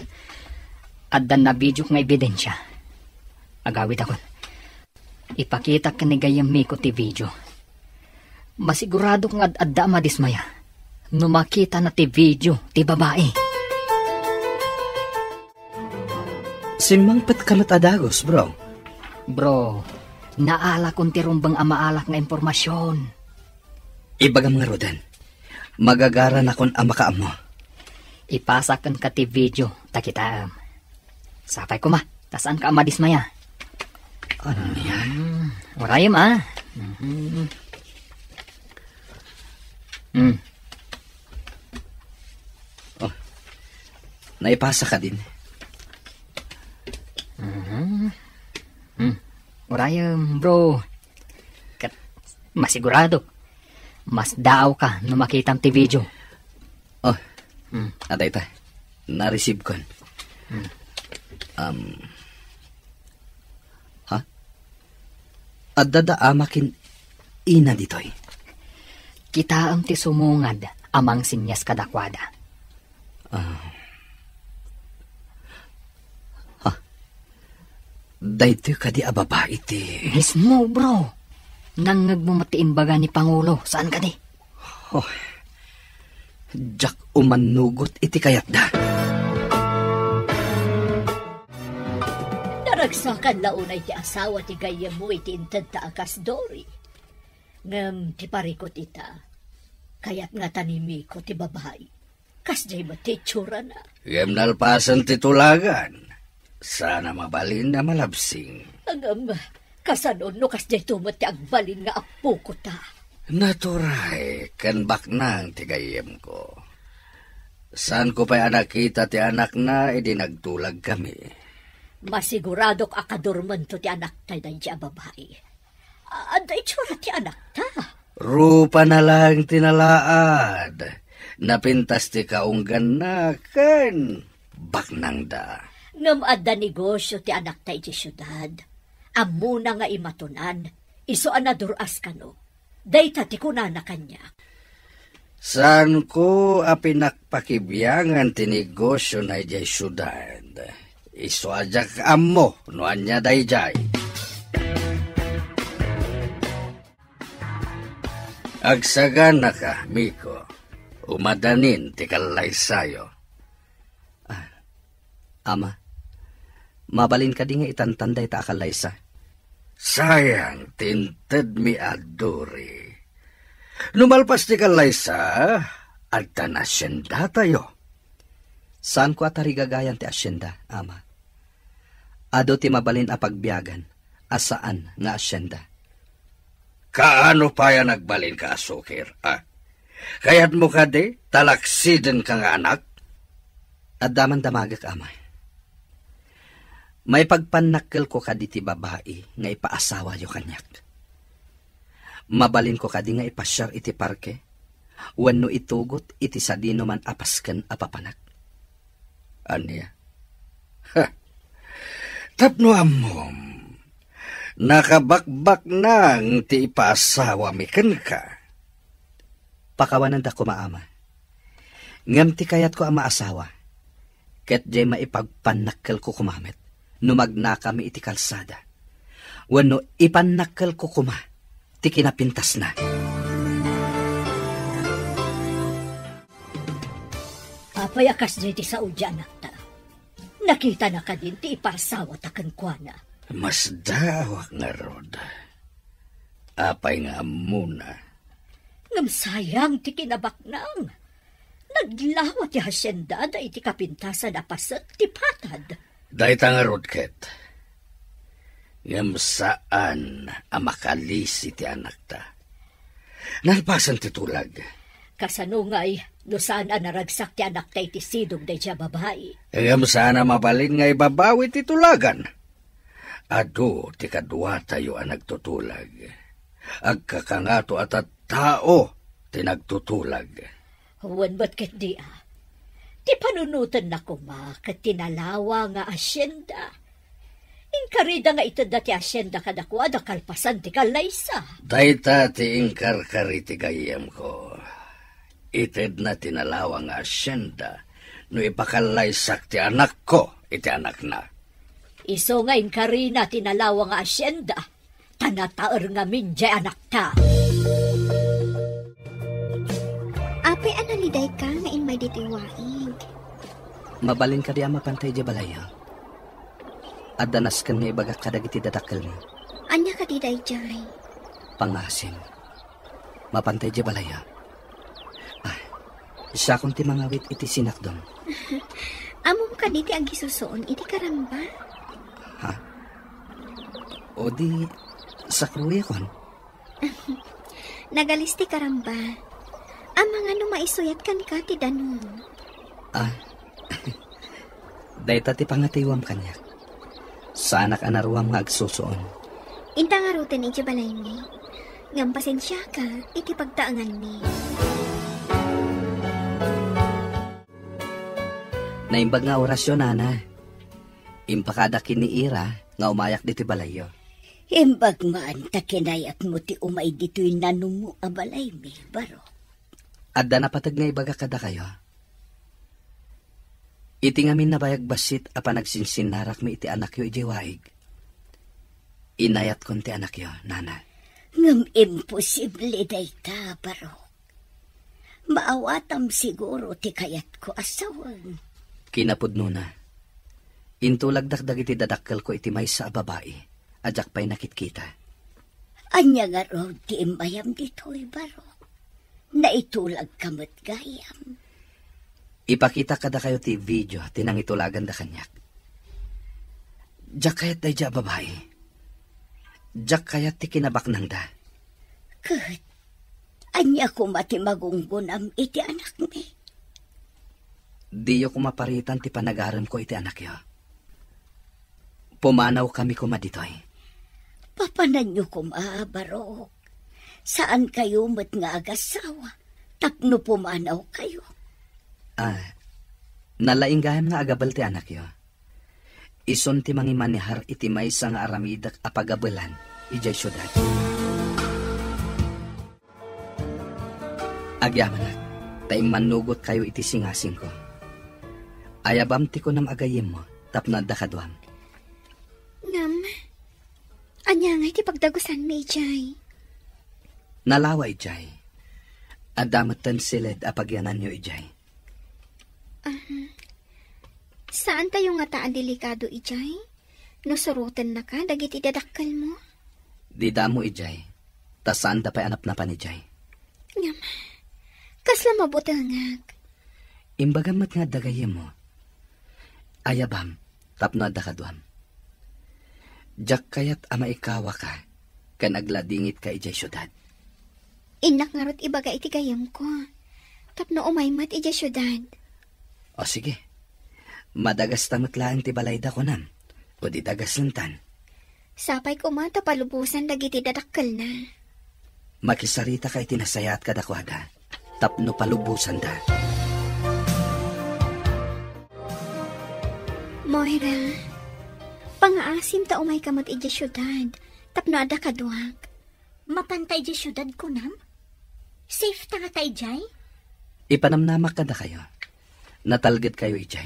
adda na video nga ebidensia. Agawidakon. Ipakitak ken ni gayyem Miko ti video. Masiguradok nga ad-adda a madismaya no makitana ti video ti babai. Simmangpetka met a dagus, bro. Bro, naalakon ti rumbeng a maalak nga impormasion. Ibagam ngaruden, magagaranakon a makaammo. Ipasak kenka ti video ta kitaem. Sapay koma, ta saanka a madismaya. Ania? Hmm, urayem, a. Mhm. Hmm. Oh, naipasak kadin. Mhm. Hmm. Urayem, bro. Ket masiguradok, masdaawka no makitam ti video. Oh, hmm. Adda ita. Na-receive kon. Hmm. Um, ha? Adda da ama ken ina ditoy? Kitaem ti sumungad a mangsenyas kadakuada. Ah. Ha? Daytoy kadi a babai ti... Mismo, bro. Nangngegmo met ti imbaga ni Pangulo, saan kadi? Oh, diak umannugot iti kayatda. Naragsakan la unay ti asawa ti gayyemmo iti intedta a kas Dory. Ngem ti parikut ita, kayat ngata ni Miko ti babai. Kasdiay met ti itsurana. Ngem nalpasen ti tulagan, saan a mabalin a malabsing. Ngem, kasano no kasdiayto met ti agbalin nga appoko ta? Naturay ken baknang ti gayyemko. Saanko pay a nakita ti anakna idi nagtulagkami. Masiguradok a kadurmento ti anakta daydi a babai. Adda itsura ti anakta. Rupana laeng ti nalaad. Napintas ti kaungganna ken baknangda. Ngem adda negosio ti anakta iti siudad. Ammona nga imatonan, isu a nadur-as kano. Dayta ti kunana kaniak. Saanko a pinakpakibiangan ti negosiona idiay siudad. Isu a diak ammo no ania daydiay. Agsaganaka, Miko. Umadanin ti kallaysayo. Ah, Ama, mabalin kadi nga itantan dayta a kallaysa? Sayang ti intedmi a Dory. No malpas ti kallaysa, adda nasyendatayo. Saanko a tarigagayan ti asyenda, Ama. Adu ti mabalin a pagbiagan a saan nga asyenda. Kaano pay a nagbalinka a sukir, a? Kayatmo kadi, talaksidenka nga anak? Adda man damagek, Ama. Maipagpannakkelko kadi ti babai nga ipaasawayo kaniak. Mabalinko kadi nga ipasiar iti parke wenno itugot iti sadinoman a pasken a papanak? Ania? Ha! Tapno ammom, nakabakbaknang ti ipaasawami kenka. Pakawananda koma, Ama. Ngem ti kayatko a maasawa, ket diay maipagpannakkelko koma met no magnakami iti kalsada, wenno ipannakkelko koma ti kinapintasna. Apay a kasdiay ti sao ti anakta? Nakitana kadin ti iparsawata kenkuana? Masdaawak ngarud. Apay nga ammona? Ngem sayang ti kinabaknang. Naglawa ti hasiendada iti kapintasan a paset ti patad. Dayta ngarud ket. Ngem saan a makalisi ti anakta. Nalpasen ti tulag. Kasano ngay no saan a naragsak ti anakta iti sidong daydiay a babai? Ngem saan a mabalin nga ibabawi ti tulagan. Adu ti kaduatayo a nagtutulag. Agkakangato a tat-, tao ti nagtutulag. Wen met ketdi, a. Ti panunotenna koma ket ti nalawa nga asienda. Inkarida nga itedda ti asienda kadakuada kalpasan ti kallaysa. Dayta ti inkarkari ti gayyemko. Itedna ti nalawa nga asienda no ipakallaysak ti anakko iti anakna. Isu nga inkarina ti nalawa nga asienda, ta nataer ngamin diay anakta. Apay a nalidayka nga immay ditoy waig? Mabalin kadi a mapantay idiay balayyo? Adda nasken nga ibagak kadagiti dadakkelmo. Ania kadi daydiay? Pangngaasim. Mapantay idiay balayyo. Ah, siakon ti mangawit iti sinakdom. Ammom kadi ti agisusuon iti karamba? Ha? O di, sakruekon? Nagalis ti karamba. Amangan no maisuyat kenka ti danum. Ah, dayta ti pangatiwam kaniak. Saanak a naruam nga agsusuon. Inta ngaruden idiay balaymi. Ngem pasensiaka iti pagtaenganmi. Naimbag nga orasyo, nana. Impakadak ken ni Ira nga umayak ditoy balayyo. Imbag man ta kinayatmo ti umay ditoy nanumo a balaymi, Barok. Adda napateg nga ibagak kadakayo. Iti ngamin nabayag bassit a panagsinsinnarakmi iti anakyo idiay waig, inayatkon ti anakyo, nana. Ngem imposible dayta, Barok. Maawatam siguro ti kayatko a sawen. Kinapudnona, intulagdak dagiti dadakkelko iti maysa a babai a diak pay nakitkita. Ania ngarud ti immayam ditoy, Barok? Naitulagka met gayam. Ipakitak kadakayo ti video ti nangitulaganda kaniak. Diak kayat daydiay a babai. Diak kayat ti kinabaknangda. Ket ania koma ti magunggonam iti anakmi? Diyo koma paritan ti panagaremko iti anakyo. Pumanawkami koma ditoy. Papananyo koma, Barok. Saankayo met nga agasawa tapno pumanawkayo. Ah, nalaing gayam nga agabel ti anakyo. Isun ti mangimanehar iti maysa nga aramidek a pagabelan idiay siudad. Agyamanak, ta immannugotkayo iti singasingko. Ayabam ti kunam a gayyemmo tapno adda kaduam. Ngem, ania ngay ti pagdagusanmi idiay? Nalawa idiay. Adda metten siled a pagyananyo idiay. Ah, saantayo ngata a delikado idiay? No surotennaka dagiti dadakkelmo? Dida ammo idiay, ta saanda pay a napnapan idiay. Ngem, kasla mabutengak. Imbagam met nga adda gayyemmo. Ayabam tapno adda kaduam. Diak kayat a maikawaka ken agladingitka idiay siudad. Innak ngarud ibaga iti gayyemko tapno umay met idiay siudad. O sige, madagasta met laeng ti balayda, kunam, o di dagasentan. Sapay koma ta palubosan dagiti dadakkelna. Makisaritaka iti nasayaat kadakuada tapno palubosanda. Moira, pangngaasim ta umayka met idiay siudad tapno adda kaduak. Mapanta idiay siudad, kunam? Safe ta ngata idiay? Ipanamnamak kadakayo. Natalgedkayo idiay.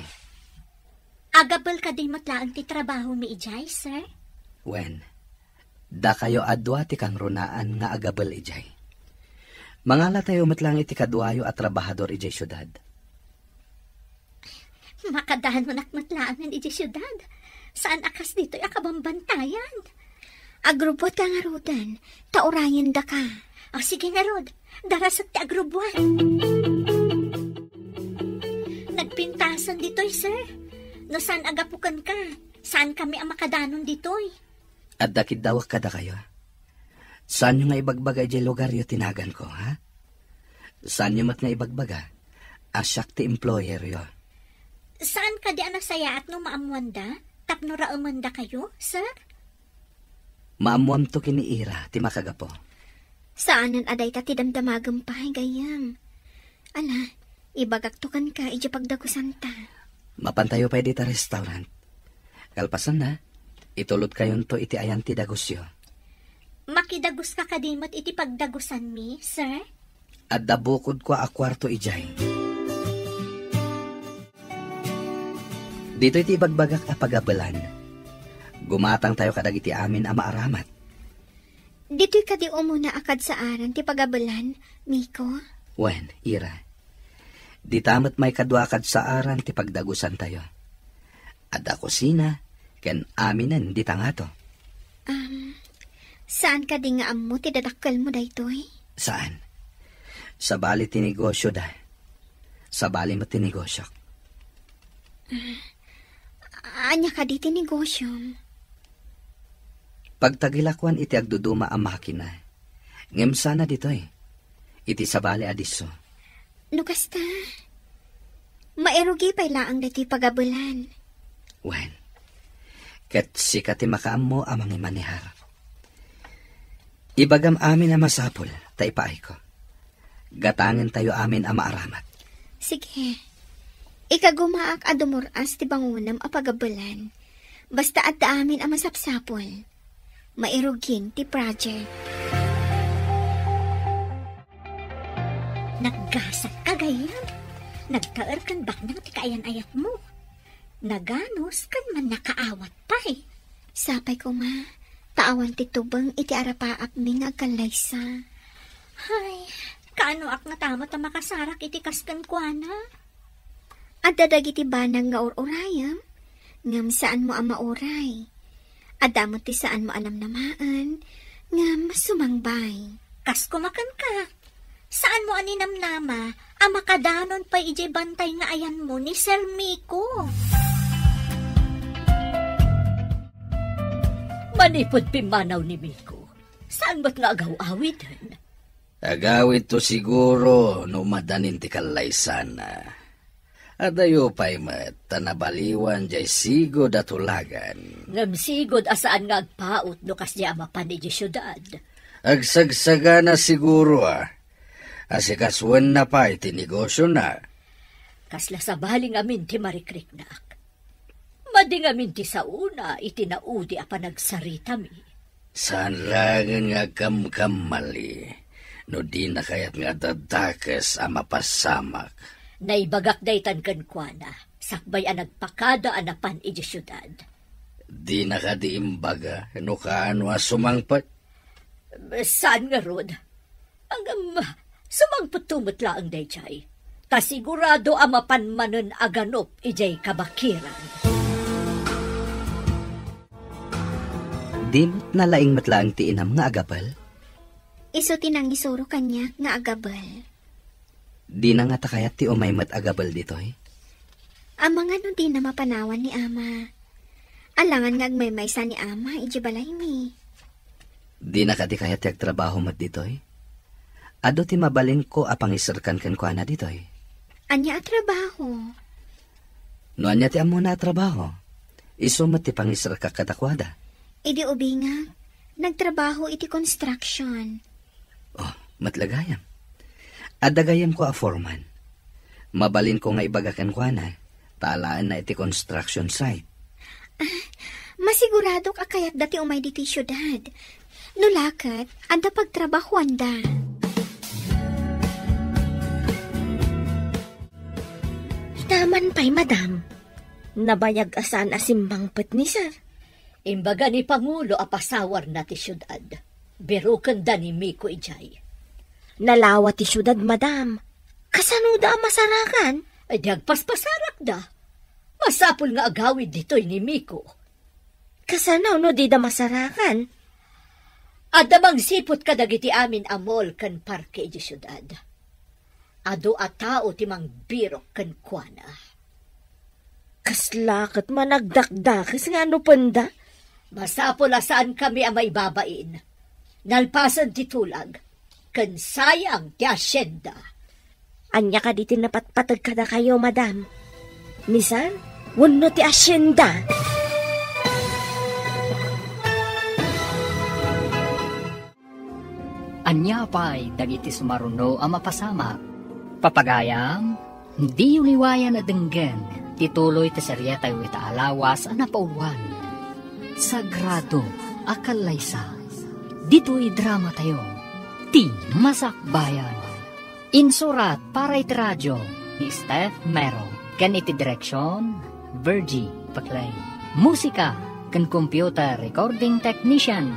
Agabel kadi met laeng ti trabahomi idiay, sir? Wen, dakayo a dua ti kangrunaan nga agabel idiay. Mangalatayo met laeng iti kaduayo a trabahador idiay siudad. Makadanonak met laengen idiay siudad. Saan a kas ditoy a kabambantayan. Agrubbuatka ngaruden, ta urayendaka. O, sige ngarud, darasek ti agrubbuat. Nagpintasen ditoy, sir. No saan a gapu kenka, saankami a makadanon ditoy. Adda kiddawek kadakayo. Saanyo nga ibagbaga idiay lugaryo ti naganko, ha? Saanyo met nga ibagbaga a siak ti employeryo. Saan kadi a nasayaat no maammoanda tapno raemendakayo, sir? Maammoamto ken ni Ira ti makagapu. Saanen a dayta ti damdamagem pay, gayyem. Ala, ibagakto kenka idiay pagdagusanta. Mapantayo pay dita restaurant. Kalpasanna, itulodkayonto iti ayan ti dagusyo. Makidaguska kadi met iti pagdagusanmi, sir? Adda bukodko a kuarto idiay. Ditoy ti ibagbagak a pagabelan. Gumatangtayo kadagiti amin a maaramat. Ditoy kadi umuna a kadsaaran ti pagabelan, Miko? Wen, Ira. Dita met maikadua a kadsaaran ti pagdagusantayo. Adda kusina ken aminen dita ngato. Um, saan kadi nga ammo ti dadakkelmo daytoy? Saan. Sabali ti negosyoda. Sabali met ti negosyok. Ah, ania kadi ti negosyom? Pagtagilakuan iti agduduma a makina. Ngem sana ditoy, iti sabali a disso. No kasta, mairugi pay laeng daytoy pagabelan. Wen, ket sika ti makaammo a mangimanehar. Ibagam amin a masapul, ta ipaayko. Gatangentayo amin a maaramat. Sige. Ikagumaak a dumur-as ti bangonem a pagabelan. Basta adda amin a masapsapul. Mairuging ti project. Naggasat ka, gayyem. Nagtaer ken baknang ti kaayan-ayatmo. Naganus ken mannakaawat pay. Sapay koma, ta awan ti tubeng iti arapaapmi nga agkallaysa. Hay, kaanoak nga tama ta makasarak iti kas kenkuana? Adda dagiti banag nga ur-urayem, ngem saanmo a mauray. Adda met ti saanmo a namnamaen, ngem sumangbay. Kas koma kenka, saanmo a ninamnama a makadanon pay idiay bantay nga ayanmo ni Sir Miko. Manipud pimmanaw ni Miko, saan met nga agaw-awiden? Agawidto siguro no madanin ti kallaysanna. Adayo pay met ta nabaliwan diay sigud a tulagan. Ngem sigud a saan nga agpaut no kasdiay a mapan idiay siudad. Agsagsagana siguro a, asikasuenna pay ti negosyona. Kasla sabali ngamin ti marikriknak. Madi ngamin ti saona iti naudi a panagsaritami. Saan laengen nga agkamkamali no dina kayat nga adda dakes a mapasamak. Naibagak daytan kenkuana, sakbay a nagpakada a napan idiay siudad. Dina kadi imbaga no kaano a sumangpet? Saan ngarud. Ngem, sumangpetto met laeng daydiay, ta sigurado a mapan manen a ganup idiay kabakiran. Di met nalaing met laeng ti inam nga agabel? Isu ti nangisuro kaniak nga agabel. Dina ngata kayat ti umay met agabel ditoy? Amangan no dina mapanawan ni Ama. Alangan nga agmaymaysa ni Ama idiay balaymi. Dina kadi kayat ti agtrabaho met ditoy? Adu ti mabalinko a pangiserkan kenkuana ditoy. Ania a trabaho? No ania ti ammona a trabaho, isu met ti pangiserkak kadakuada. Idi ubingak, nagtrabaho iti construction. Oh, met la gayam. Adda gayamko a foreman. Mabalinko nga ibaga kenkuana, ta alaenna iti construction site. Ah, masiguradok a kayatda ti umay ditoy siudad. No la ket, adda pagtrabahoanda. Ita man pay, madam. Nabayag a saan a simmangpet ni sir. Imbaga ni Pangulo a pasawarna ti siudad. Birukenda ni Miko idiay. Nalawa ti siudad, madam. Kasanoda a masarakan? Ay, di agpaspasarakda. Masapul nga agawid ditoy ni Miko. Kasano no dida masarakan? Adda mangsiput kadagiti amin a mall ken parke idiay siudad. Adu a tao ti mangbirok kenkuana. Kasla ket managdakdakes nga anupenda? Masapul a saankami a maibabain. Nalpasen ti tulag, ken sayang ti asienda. Ania kadi ti napatpateg kadakayo, madam? Ni sir wenno ti asienda? Ania pay dagiti sumaruno a mapasamak? Papagayam, diyo liwayan a denggen ti tuloy ti serietayo ita a lawas a napauluan, Sagrado a Kallaysa. Ditoy dramatayo, Ti Masakbayan. Insurat para iti radio ni Steph Mero ken iti direksion, Virgie Paclay. Musika ken computer recording technician,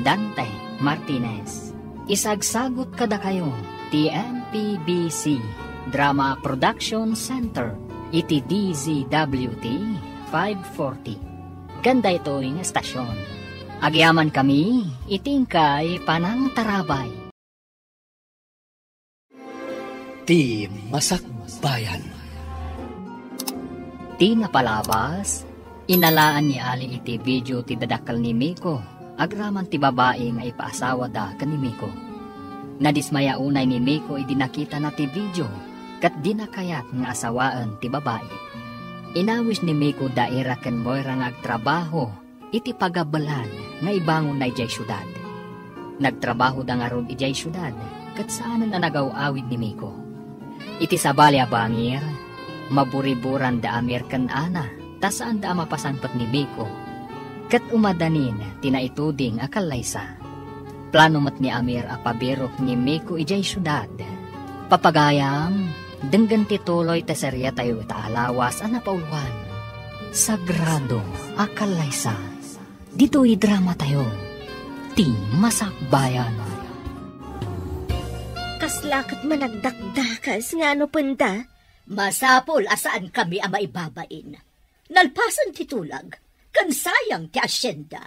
Dante Martinez. Isagsagut kadakayo ti M P B C Drama Production Center iti D Z W T five forty. Ken daytoy nga estasion, agyamankami iti inkay panangtarabay. Ti Masakbayan. Ti napalabas, inalaan ni Ali iti video ti dadakkel ni Miko agraman ti babai nga ipaasawada ken ni Miko. Nadismaya unay ni Miko idi nakitana ti video ket dina kayat nga asawaen ti babai. Inawis ni Miko da Ira ken Moira nga agtrabaho iti pagabelan nga ibangonna idiay siudad. Nagtrabahoda ngarud idiay siudad ket saanen a nagaw-awid ni Miko. Iti sabali a bangir, maburiburan da Amir ken Ana ta saanda a mapasangpet ni Miko. Ket umadanin ti naituding a kallaysa. Plano met ni Amir a pabirok ni Miko idiay siudad. Papagayam, denggen ti tuloy ti serietayo ita a lawas a napauluan, Sagrado a Kallaysa. Ditoy dramatayo, Ti Masakbayan. Kasla ket managdakdakas nga ano penda? Masapul a saankami a maibabain. Nalpasen ti tulag, ken sayang ti asyenda.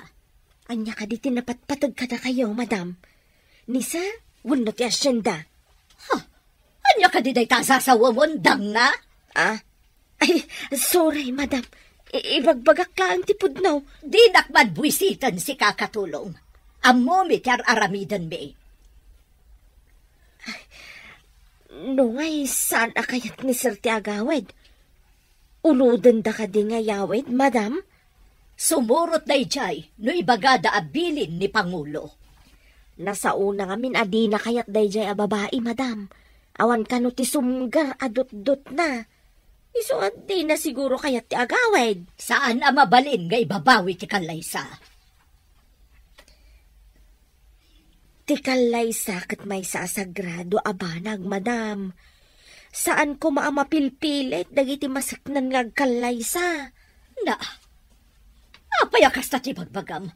Ania kadi ti napatpateg kadakayo, madam? Ni sir wenno ti asyenda? Ha? Ania kadi dayta a sasawawon, dangna? Ah? Ay, sorry, madam. I-, ibagbagak laeng ti pudno. Dinak man buisiten, sika, Katulong. Ammomi ti ar-aramidenmi. No ngay, saan a kayat ni sir ti agawid? Ulodenda kadi nga yawid, madam? Sumurot daydiay no ibagada a bilin ni Pangulo. Nasaona ngamin a dina kayat daydiay a babai, madam. Awan kano ti sumger a dutdotna. Isu a dina siguro kayat ti agawid. Saan a mabalin nga ibabawi ti kallaysa. Ti kallaysa ket maysa a sagrado a banag, madam. Saan koma a mapilpilit dagiti maseknan nga agkallaysa. Na, apay a kasta ti bagbagam?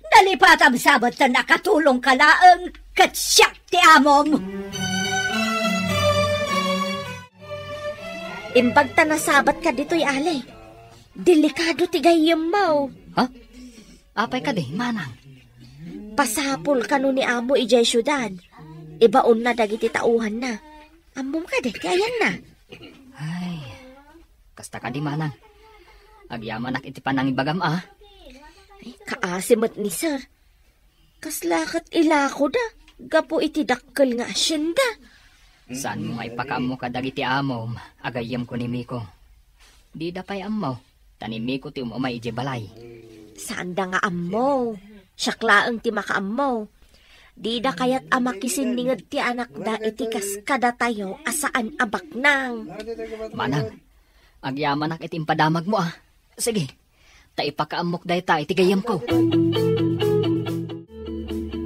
Nalipatam sa met ta nakatulongka laeng ket siak ti amom. Imbag ta nasabatka ditoy, Ali. Delikado ti gayyemmo. Ha? Apay kadi, manang? Pasapul kano ni amo idiay siudad. Ibaonna dagiti tauhanna. Ammom kadi ti ayanna? Ay, kasta kadi, manang. Agyamanak iti panangibagam, a. Ay, kaasi met ni sir. Kasla ket ilakoda gapu iti dakkel nga asyenda. Saanmo nga ipakaammo kadagiti amom a gayyemko ni Miko? Dida pay ammo, ta ni Miko ti um-umay idiay balay. Saanda nga ammo. Siak laeng ti makaammo. Dida kayat a makisinninged ti anakda iti kas kadatayo a saan a baknang. Manang, agyamanak iti impadamagmo, a. Sige, ta ipakaammok dayta iti gayyemko.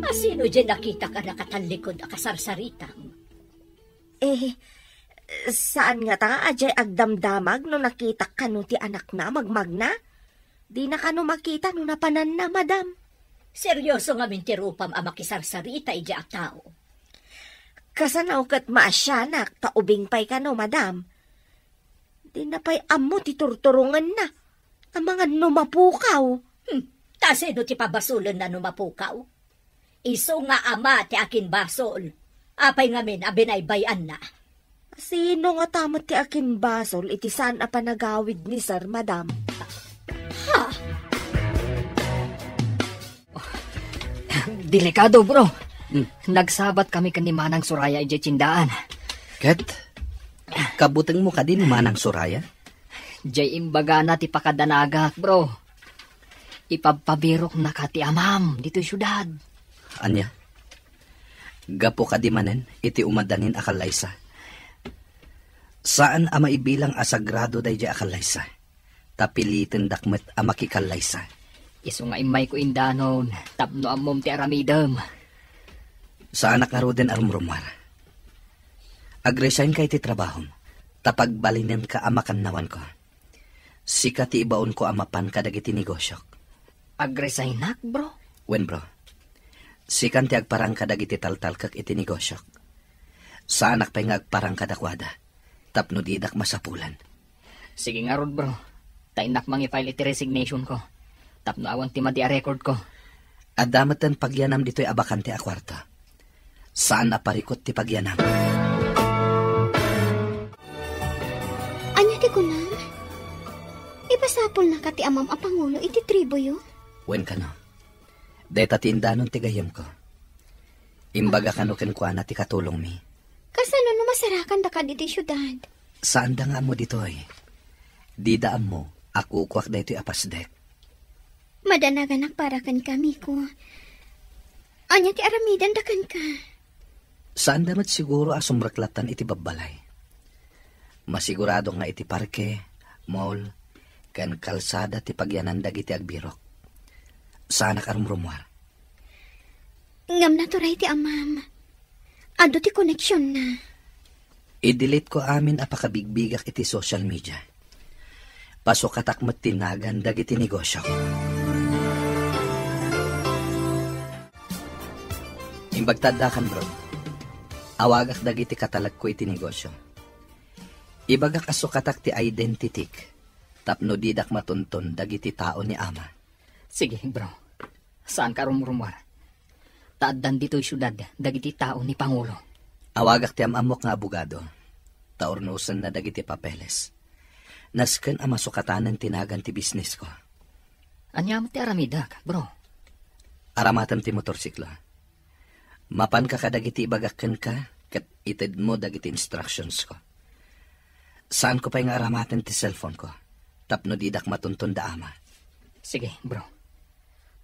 A, sino diay nakitak a nakatallikod a kasarsaritang? Eh, saan ngata a diay agdamdamag no nakitak kano ti anakna a magmagna? Dina kano makita no napananna, madam. Serioso ngamin ti rupam a makisarsarita idiay a tao. Kasano ket maasianak ta ubing pay kano, madam? Dina pay ammo ti turturongenna. Amangan no mapukaw. Hmm, ta sino ti pabasolenna no mapukaw? Isu nga ama ti akinbasol. Apay ngamin a binaybay-anna? Sino ngata met ti akinbasol iti saan a panagawid ni sir, madam? Ha? Delikado, bro. Hmm. Nagsabat kami ken ni Manang Soraya idiay tiendaan. Ket? Kabutengmo kadi ni Manang Soraya? Diay imbagana ti pakadanagak, bro. Ipabpabiroknaka ti amam ditoy siudad. Ania? Gapu kadi manen iti umadanin a kallaysa. Saan a maibilang a sagrado daydiay a kallaysa, ta pilitendak met a makikallaysa. Isu nga immayko indanon tapno ammom ti aramidem. Saanak ngaruden a rumrumuar. Agresign ka iti trabahom, ta pagbalinenka a makannawanko. Sika ti ibaonko a mapan kadagiti negosiok. Agresignak, bro? Wen, bro. Sikan ti agparang kadagiti taltalkek iti negosiok. Saanak pay nga agparang kadakuada, tapno didak masapulan. Sige ngarud, bro. Ta innak mangi-file iti resignation ko. Tapno awan ti madi a record ko. Adda metten pagyanam ditoy a bakante a kuarto. Saan a parikut ti pagyanam. Ania ti kunam? Ipasapulnaka ti amam a pangulo iti tribuyo? Wen kano. Dayta ti indanon ti gayyemko. Imbaga kano kenkuana ti katulongmi. Kasano no masarakandaka ditoy siudad? Saanda nga ammo ditoy. Dida ammo a kukuak daytoy a pasdek. Madanaganak para kenka, Miko. Ania ti aramidenda kenka? Saanda met siguro a sumreklattan iti babbalay. Masigurado nga iti parke, mall, ken kalsada ti pagyanan dagiti agbirok. Saanak a rumrumuar. Ngem naturay ti amam. Adu ti koneksionna. I-delete ko amin a pakabigbigak iti social media. Pasukatak met ti nagan dagiti negosiok. Imbag ta addakan, bro. Awagak dagiti katalekko iti negosio. Ibagak a sukatak ti identityk tapno didak matunton dagiti tao ni ama. Sige, bro. Saanka a rumrumuar. Ta addan ditoy siudad dagiti tao ni Pangulo. Awagak ti am-ammok nga abogado, ta urnosenna dagiti papeles. Nasken a masukatanen ti nagan ti bisnesko. Ania met ti aramidek, bro? Aramatem ti motorsiklo. Mapanka kadagiti ibagak kenka, ket itedmo dagiti instructionsko. Saanko pay nga aramaten ti cellphoneko, tapno didak matunton da ama. Sige, bro.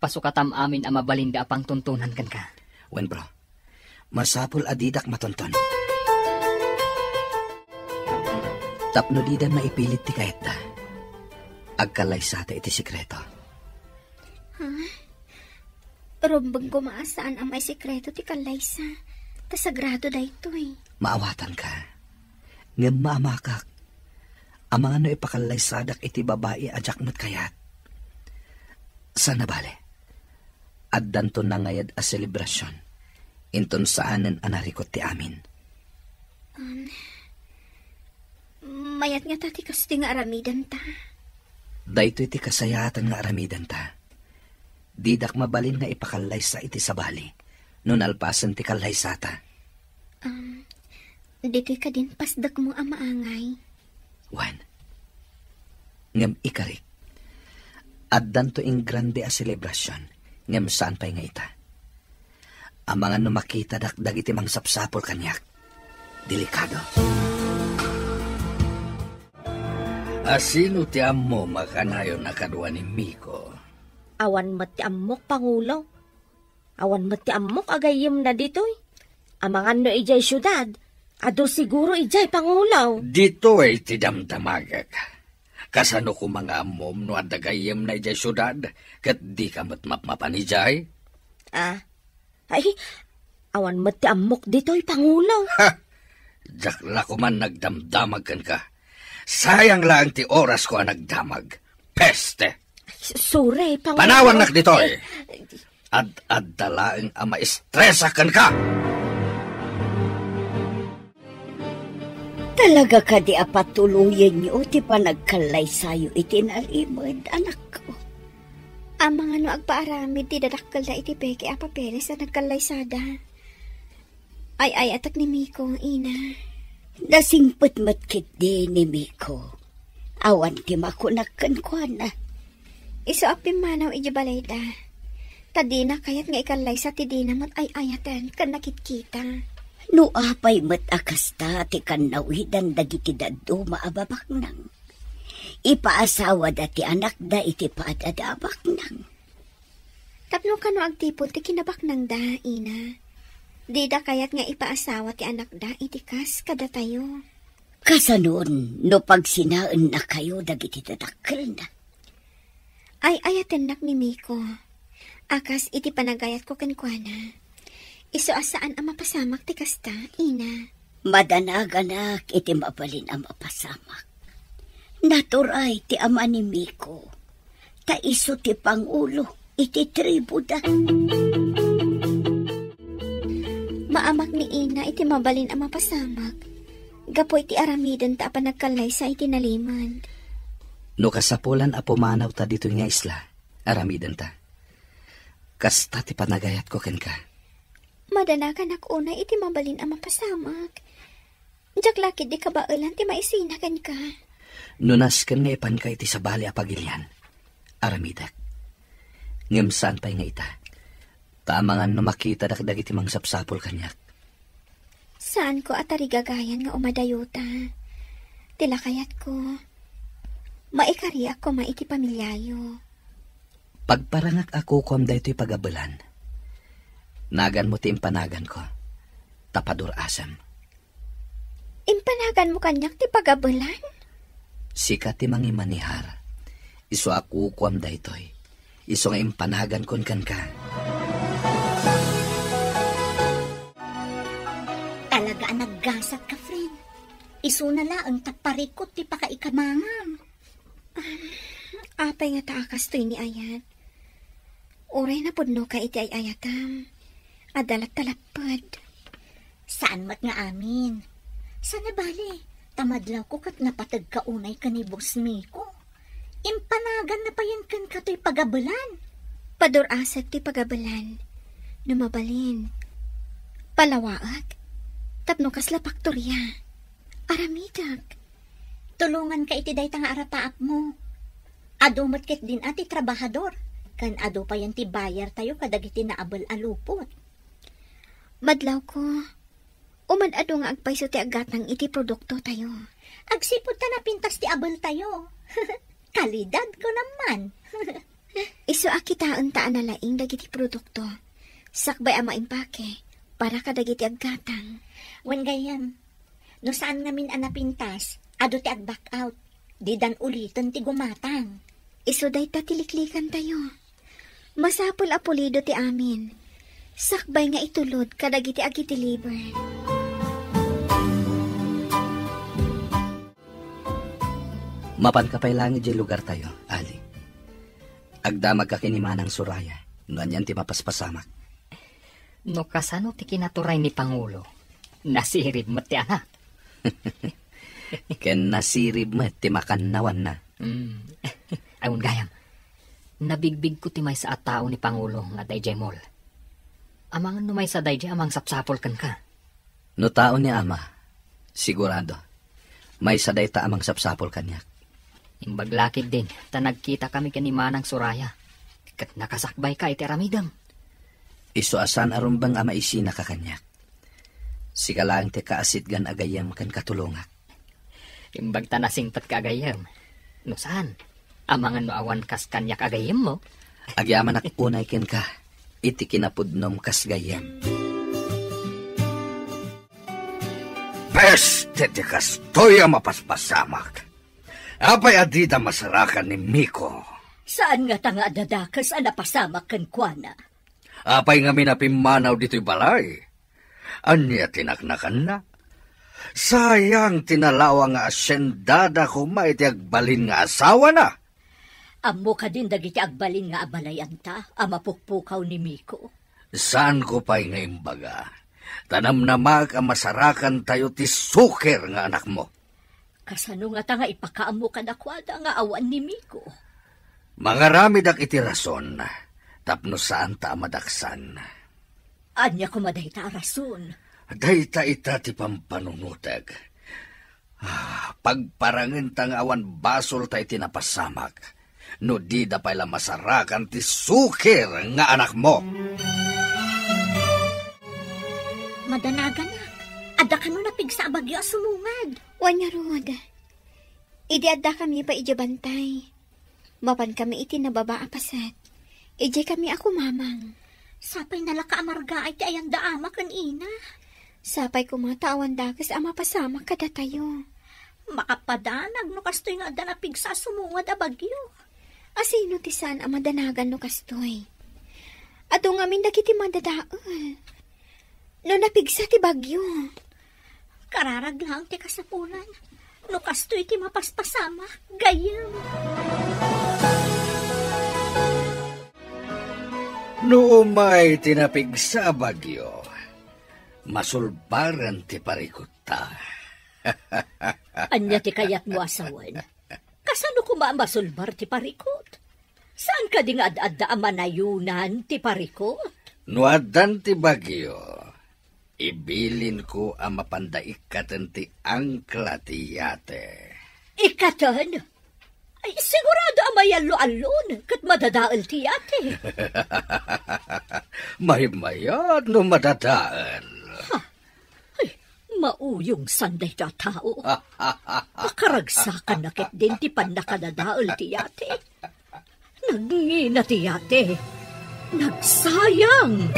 Pasukatam amin a mabalinda a pangtuntunan kenka. Wen, bro. Masapul a didak matunton. Tapno dida maipilit ti kayatda, agkallaysata iti sekreto. Ha? Rumbeng koma a saan a maisekreto ti kallaysa, ta sagrado daytoy. Maawatanka. Ngem maamakak. Amangan no ipakallaysadak iti babai a diak met kayat. Sana bale, addanto nangayad a selebrasion. Inton saanen a narikut ti amin. Um, mayat ngata ti kastoy nga aramidenta? Daytoy ti kasayaatan nga aramidenta. Didak mabalin nga ipakallaysa iti sabali no nalpasen ti kallaysata. Um, ditoy kadin pasdekmo a maangay? Wen. Ngem ikarik, addanto ingrande a selebrasion, ngem saan pay nga ita. Amangan no makitadak dagiti mangsapsapul kaniak. Delikado. Asino ti ammom a kanayon a kadua ni Miko? Awan met ti ammok, Pangulo. Awan met ti ammok a gayyemna ditoy. Amangan no idiay siudad, adu siguro idiay, Pangulo. Ditoy ti damdamagek. Kasano koma nga ammom no adda gayyemna idiay siudad, ket dika met mapmapan idiay? Ah, ay, awan met ti ammok ditoy, Pangulo. Ha! Diak la koman nagdamdamag kenka. Sayang laeng ti orasko a nagdamag. Peste! Ay, sorry, Pangulo. Panawannak ditoy! Ad-adda laeng a maestresak kenka! Talaga kadi a patuloyenyo ti panagkallaysayo iti nalimed, anakko? Amangan no agpaaramid ti dadakkelda iti peke a papeles a nagkallaysada. Ay-ayatek ni Miko, ina. Nasingpet met ketdi ni Miko. Awan ti makunak kenkuana. Isu a pimmanaw idiay balayda. Ta dina kayat nga ikallaysa ti dina met ay-ayaten ken nakitkita. No apay met a kasta ti kannawidan dagiti dadduma a babaknang, ipaasawada ti anakda iti padada a baknang. Tapno kano agtipon ti kinabaknangda, ina. Dida kayat nga ipaasawa ti anakda iti kas kadatayo. Kasanon no pagsinaennakayo dagiti dadakkelna? Ay-ayatennak ni Miko. A kas iti panagayatko kenkuana. Isu a saan a mapasamak ti kasta, Ina. Madanaganak iti mabalin a mapasamak. Naturay ti ama ni Miko. Ta isu ti pangulo iti tribuda. Maamak ni Ina iti mabalin a mapasamak. Gapu iti aramidenta a panagkallaysa iti nalimed. No kasapulan a pumanawta ditoy nga isla, aramidenta. Kasta ti panagayatko kenka. Madanaganak unay iti mabalin a mapasamak. Diak la ketdi kabaelan ti maisina kenka. No nasken nga ipanka iti sabali a pagilian, aramidek. Ngem saan pay nga ita. Ta amangan no makitadak dagiti mangsapsapul kaniak. Saanko a tarigagayan nga umadayota. Ti lakayatko, maikariak koma iti pamiliayo. Pagparangak a kukuam daytoy pagabelan. Naganmo ti impanaganko, ta padur-asem. Impanaganmo kaniak ti pagabelan? Sika ti mangimanihar. Isu a kukuam daytoy. Isu nga impanagankon kenka. Talaga a naggasat ka, friend. Isuna laeng ta parikut ti pakaikamangam. Apay nga ta a kastoy ni ayat? Uray napudnoka iti ay-ayatam. Adda latta lapped. Saan met nga amin. Saan a bale, ta madlawko ket napategka unay ken ni Boss Miko. Impanaganna payen kenka toy pagabelan. Padur-asek ti pagabelan. No mabalin, palawaek. Tapno kasla paktoria. Aramidek. Tulonganka iti dayta nga arapaapmo. Adu met ketdin a ti trabahador, ken adu payen ti bayartayo kadagiti naabel a lupot. Madlawko, umad-adu nga agpayso ti aggatang iti produktotayo. Agsipud ta napintas ti abeltayo. Kalidad ko naman. Isu a kitaenta a nalaing dagiti produkto. Sakbay a maimpake, para kadagiti aggatang. Wen gayyem, no saan ngamin a napintas, adu ti ag-back out. Didan uliten ti gumatang. Isu dayta ti liklikantayo. Masapul a pulido ti amin. Sakbay nga itulod kadagiti agi-deliver. Mapanka pay laeng idiay lugartayo, Ali. Agdamagka ken ni Manang Soraya, no anian ti mapaspasamak. No kasano ti kinaturay ni Pangulo, nasirib met ti anak. Ken nasirib met ti makannawanna. Mm. Awan gayam. Nabigbigko ti maysa a tao ni Pangulo nga daydiay mall. Amangan no maysa daydiay a mangsapsapul kenka. No tao ni Ama, sigurado, maysa dayta a mangsapsapul kaniak. Imbag la ketdin, ta nagkitakami ken ni Manang Soraya, ket nakasakbayka iti aramidem. Isu a saan a rumbeng a maisinaka kaniak. Sika laeng ti kaasitgan a gayyem ken katulongak. Imbag ta nasingpetka a gayyem. No saan, amangan no awan kas kaniak a gayyemmo. Agyamanak unay kenka iti kinapudnom kas gayyem. Peste ti kastoy a mapaspasamak! Apay a dida masarakan ni Miko? Saan ngata nga adda dakes a napasamak kenkuana? Apay ngamin a pimmanaw ditoy balay? Ania ti naknakanna? Sayang ti nalawa nga asiendada koma iti agbalin nga asawana. Ammo kadin dagiti agbalin nga abalayanta a mapukpukaw ni Miko? Saanko pay nga imbaga, ta namnamaek a masarakantayo ti suker nga anakmo. Kasano ngata nga ipakaammo kadakuada nga awan ni Miko? Mangaramidak iti rason tapno saanta a madaksan. Ania koma dayta a rason? Dayta ita ti pampanunotek. Ah, pagparangenta nga awan basolta iti napasamak, no dida pay la masarakan ti suker nga anakmo. Madanaganak, adda kano napigsa a bagyo a sumungad? Wen ngarud, idi addakami pay idiay bantay, mapankami iti nababa a paset. Idiaykami a kumamang. Sapay nalaka amargaay ti ayanda ama ken ina. Sapay koma ta awan dakes a mapasamak kadatayo. Makapadanag no kastoy nga adda napigsa a sumungad a bagyo. Asino ti saan a madanagan no kastoy? Adu ngamin dagiti madadael. No napigsa ti bagyo. Kararag laeng ti kasapulan. No kastoy ti mapaspasamak, gayyem. No umay ti napigsa a bagyo, masulbaren ti parikutta. Ania ti kayatmo a sawen? Kasano koma a masulbar ti parikut? Saan kadi nga ad-adda a manayunan ti parikut? No addan ti bagyo, ibilinko a mapanda ikkaten ti angkla ti yate. Ikkaten? Ay, sigurado a mayallo-allon ket madadael ti yate. Maymayat no madadael. Ha? Ay, mauyongsan dayta a tao. Pakaragsakanna ketdin ti pannakadadael ti yate. Nagngina ti yate. Nagsayang!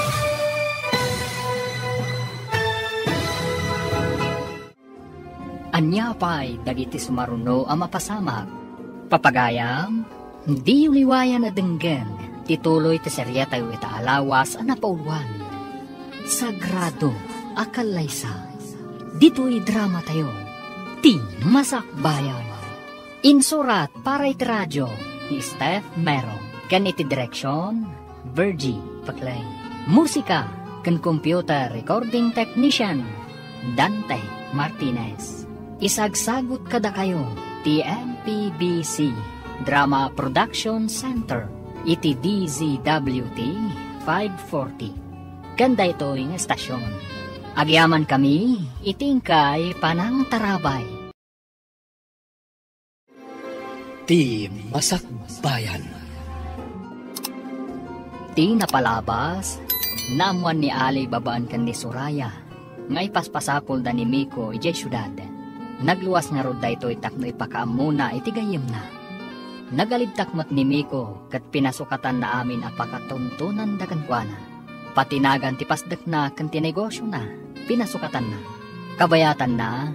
Ania pay dagiti sumaruno a mapasamak? Papagayam, diyo liwayan a denggen ti tuloy ti serietayo ita a lawas a napauluan, Sagrado a Kallaysa. Ditoy dramatayo, Ti Masakbayan. Insurat para iti radio ni Steph Mero ken iti direksion, Virgie Paclay. Musika ken computer recording technician, Dante Martinez. Isagsagut kadakayo ti M P B C Drama Production Center iti D Z W T five forty. Ken daytoy nga estasion, agyamankami iti inkay panangtarabay. Ti Masakbayan. Ti napalabas, naammoan ni Ali babaen ken ni Soraya nga ipaspasapulda ni Miko idiay siudad. Nagluas ngarud daytoy tapno ipakaammona iti gayyemna. Nagalibtak met ni Miko ket pinasukatanna amin a pakatuntonanda kenkuana. Pati nagan ti pasdekna ken ti negosiona, pinasukatanna. Kabayatanna,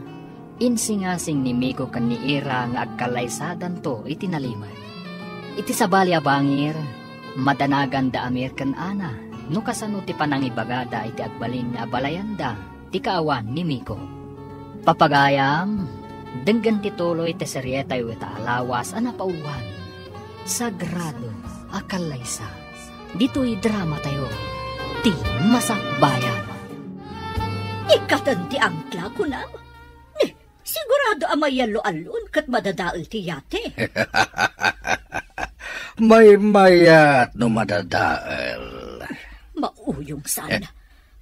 insingasing ni Miko ken ni Ira nga agkallaysadanto iti nalimed. Iti sabali a bangir, madanaganda Amir ken Ana no kasano ti panangibagada iti agbalin nga abalayanda ti kaawan ni Miko. Papagayam, denggen ti tuloy ti serietayo ita a lawas a napauluan, Sagrado a Kallaysa. Ditoy dramatayo, Ti Masakbayan. Ikkaten ti angkla, kunam? Ni, sigurado a mayallo-allon ket madadael ti yate. Maymayat no madadael. Mauyongsan.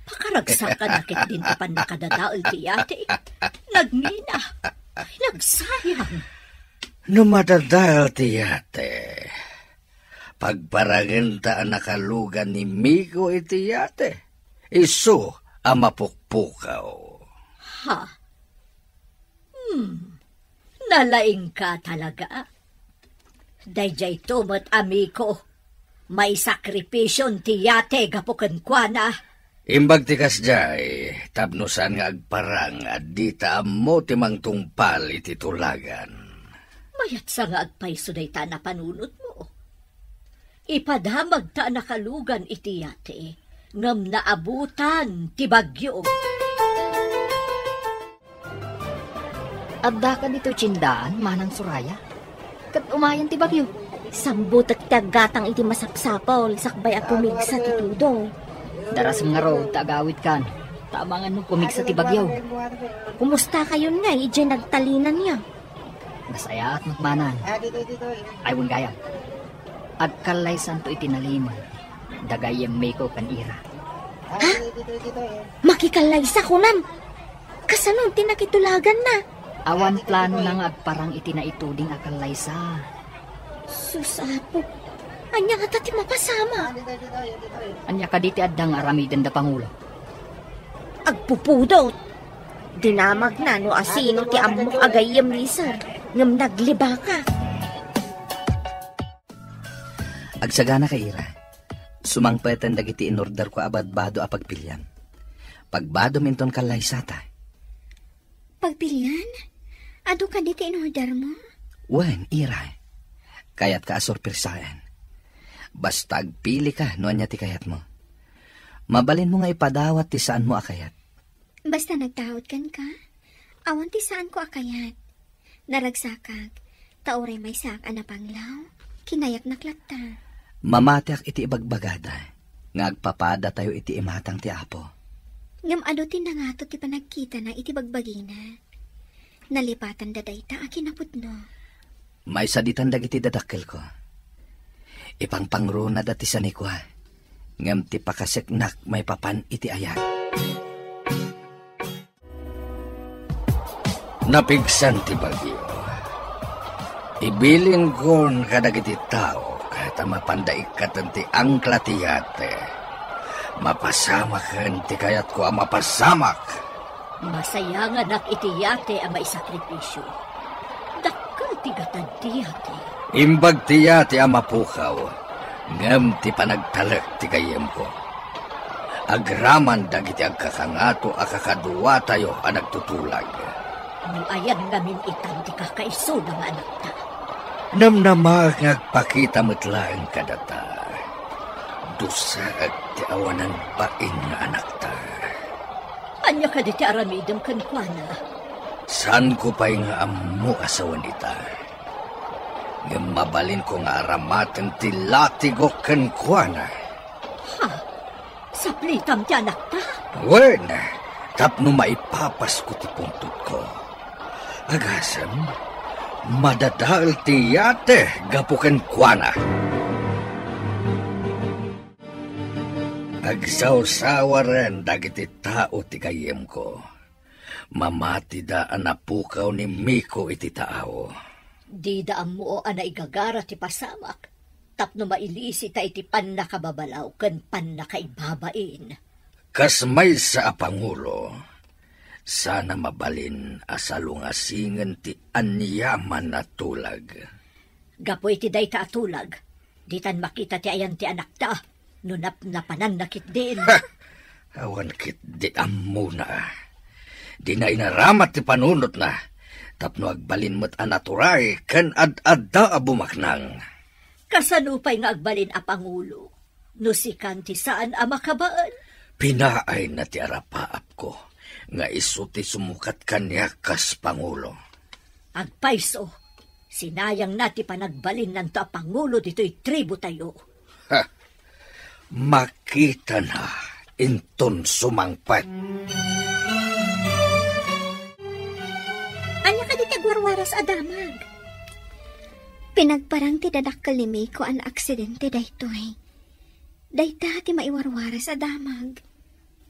Pakaragsakanna ketdin ti pannakadadael ti yate. Nagngina. Ay, nagsayang. No madadael ti yate, pagparangenta a nakalugan ni Miko iti yate. Isu a mapukpukaw. Ha? Hmm. Nalaingka talaga. Daydiayto met, Miko. Maisakripision ti yate gapu kenkuana. Imbag ti kasdiay, tapno saan nga agparang a dita ammo ti mangtungpal iti tulagan. Mayatsa nga agpayso dayta a napanunotmo. Ipadamagta a nakalugan iti yate, ngem naabutan ti bagyo. Addaka ditoy tiendaan, Manang Soraya? Ket umayen ti bagyo. Sambutek ti aggatang iti masapsapul sakbay a pumigsa ti tudo. Darasem ngarud ta agawidkan, ta amangan no pumigsa ti bagyo. Kumustakayon ngay idiay nagtalinanyo? Nasayaat met, Manang. Ay, wen gayam. Agkallaysanto iti nalimed, da gayyem Miko ken Ira. Ha? Makikallaysa, kunam? Kasano ti nakitulaganna? Awan planona nga agparang iti naituding a kallaysa. Sus, Apo. Ania ngata ti mapasamak? Ania kadi ti adda nga aramidenda, Pangulo? Agpupudot. Dinamagna no asino ti ammok a gayyem ni Sir, ngem naglibaka. Agsaganaka, Ira. Sumangpeten dagiti inorderko a badbado a pagpiliam. Pagbadom inton kallaysata. Pagpilian? Adu kadi ti inordermo? Wen, Ira. Kayatka a sorpresaen. Basta agpilika no ania ti kayatmo. Mabalinmo nga ipadawat ti saanmo a kayat. Basta nagtaud kenka, awan ti saanko a kayat. Naragsakak, ta uray maysaak a napanglaw, kinayatnak latta. Mamatiak iti ibagbagada nga agpapadatayo iti imatang ti Apo. Ngem adu ti nangato ti panagkitana iti bagbagina. Nalipatanda dayta a kinapudno. Maisaditan dagiti dadakkelko. Ipangpangrunada ti sanikua, ngem ti pakaseknak maipapan iti ayat. Napigsan ti bagyo. Ibilinkon kadagiti tao ta mapanda ikkaten ti angkla ti yate. Mapasamaken ti kayatko a mapasamak. Masayanganak iti yate a maisakripisio. Dakkel ti gatad ti yate. Imbag ti yate a mapukaw, ngem ti panagtalek ti gayyemko. Agraman dagiti agkakangato a kakaduatayo a nagtutulag. No ayan ngamin itan ti kakaisuna nga anakta. Namnamaek nga agpakita met laeng kadata. Dusaek ti awanan bain nga anakta. Ania kadi ti aramidem kenkuana? Saanko pay nga ammo a sawen ita. Ngem mabalinko nga aramaten ti latigo kenkuana. Ha? Saplitam ti anakta? Wen, tapno maipapasko ti pungtotko. Agasem, madadael ti yate gapu kenkuana. Agsawsawaren dagiti tao ti gayyemko. Mamatida a napukaw ni Miko iti taaw. Dida ammo a naigagara ti pasamak tapno mailisita iti pannakababalaw ken pannakaibabain. Kas maysa a pangulo, sana mabalin a salungasingen ti aniaman a tulag. Gapu iti dayta a tulag, ditan makita ti ayan ti anakta no napnapananna ketdin. Ha! Awan ketdi ammona. Dina inaramat ti panunotna tapno agbalin met a naturay ken ad-adda a bumaknang. Kasano pay nga agbalin a pangulo no sikan ti saan a makabaen? Pinaayna ti arapaapko nga isu ti sumukat kaniak kas pangulo. Agpayso, sinayangna ti panagbalinnanto a pangulo ditoy tribu tayo. Ha! Makitana inton sumangpet. Ania kadi ti agwarwaras a damag? Pinagparang ti dadakkel ni Miko a naaksidente daytoy. Dayta ti maiwarwaras a damag.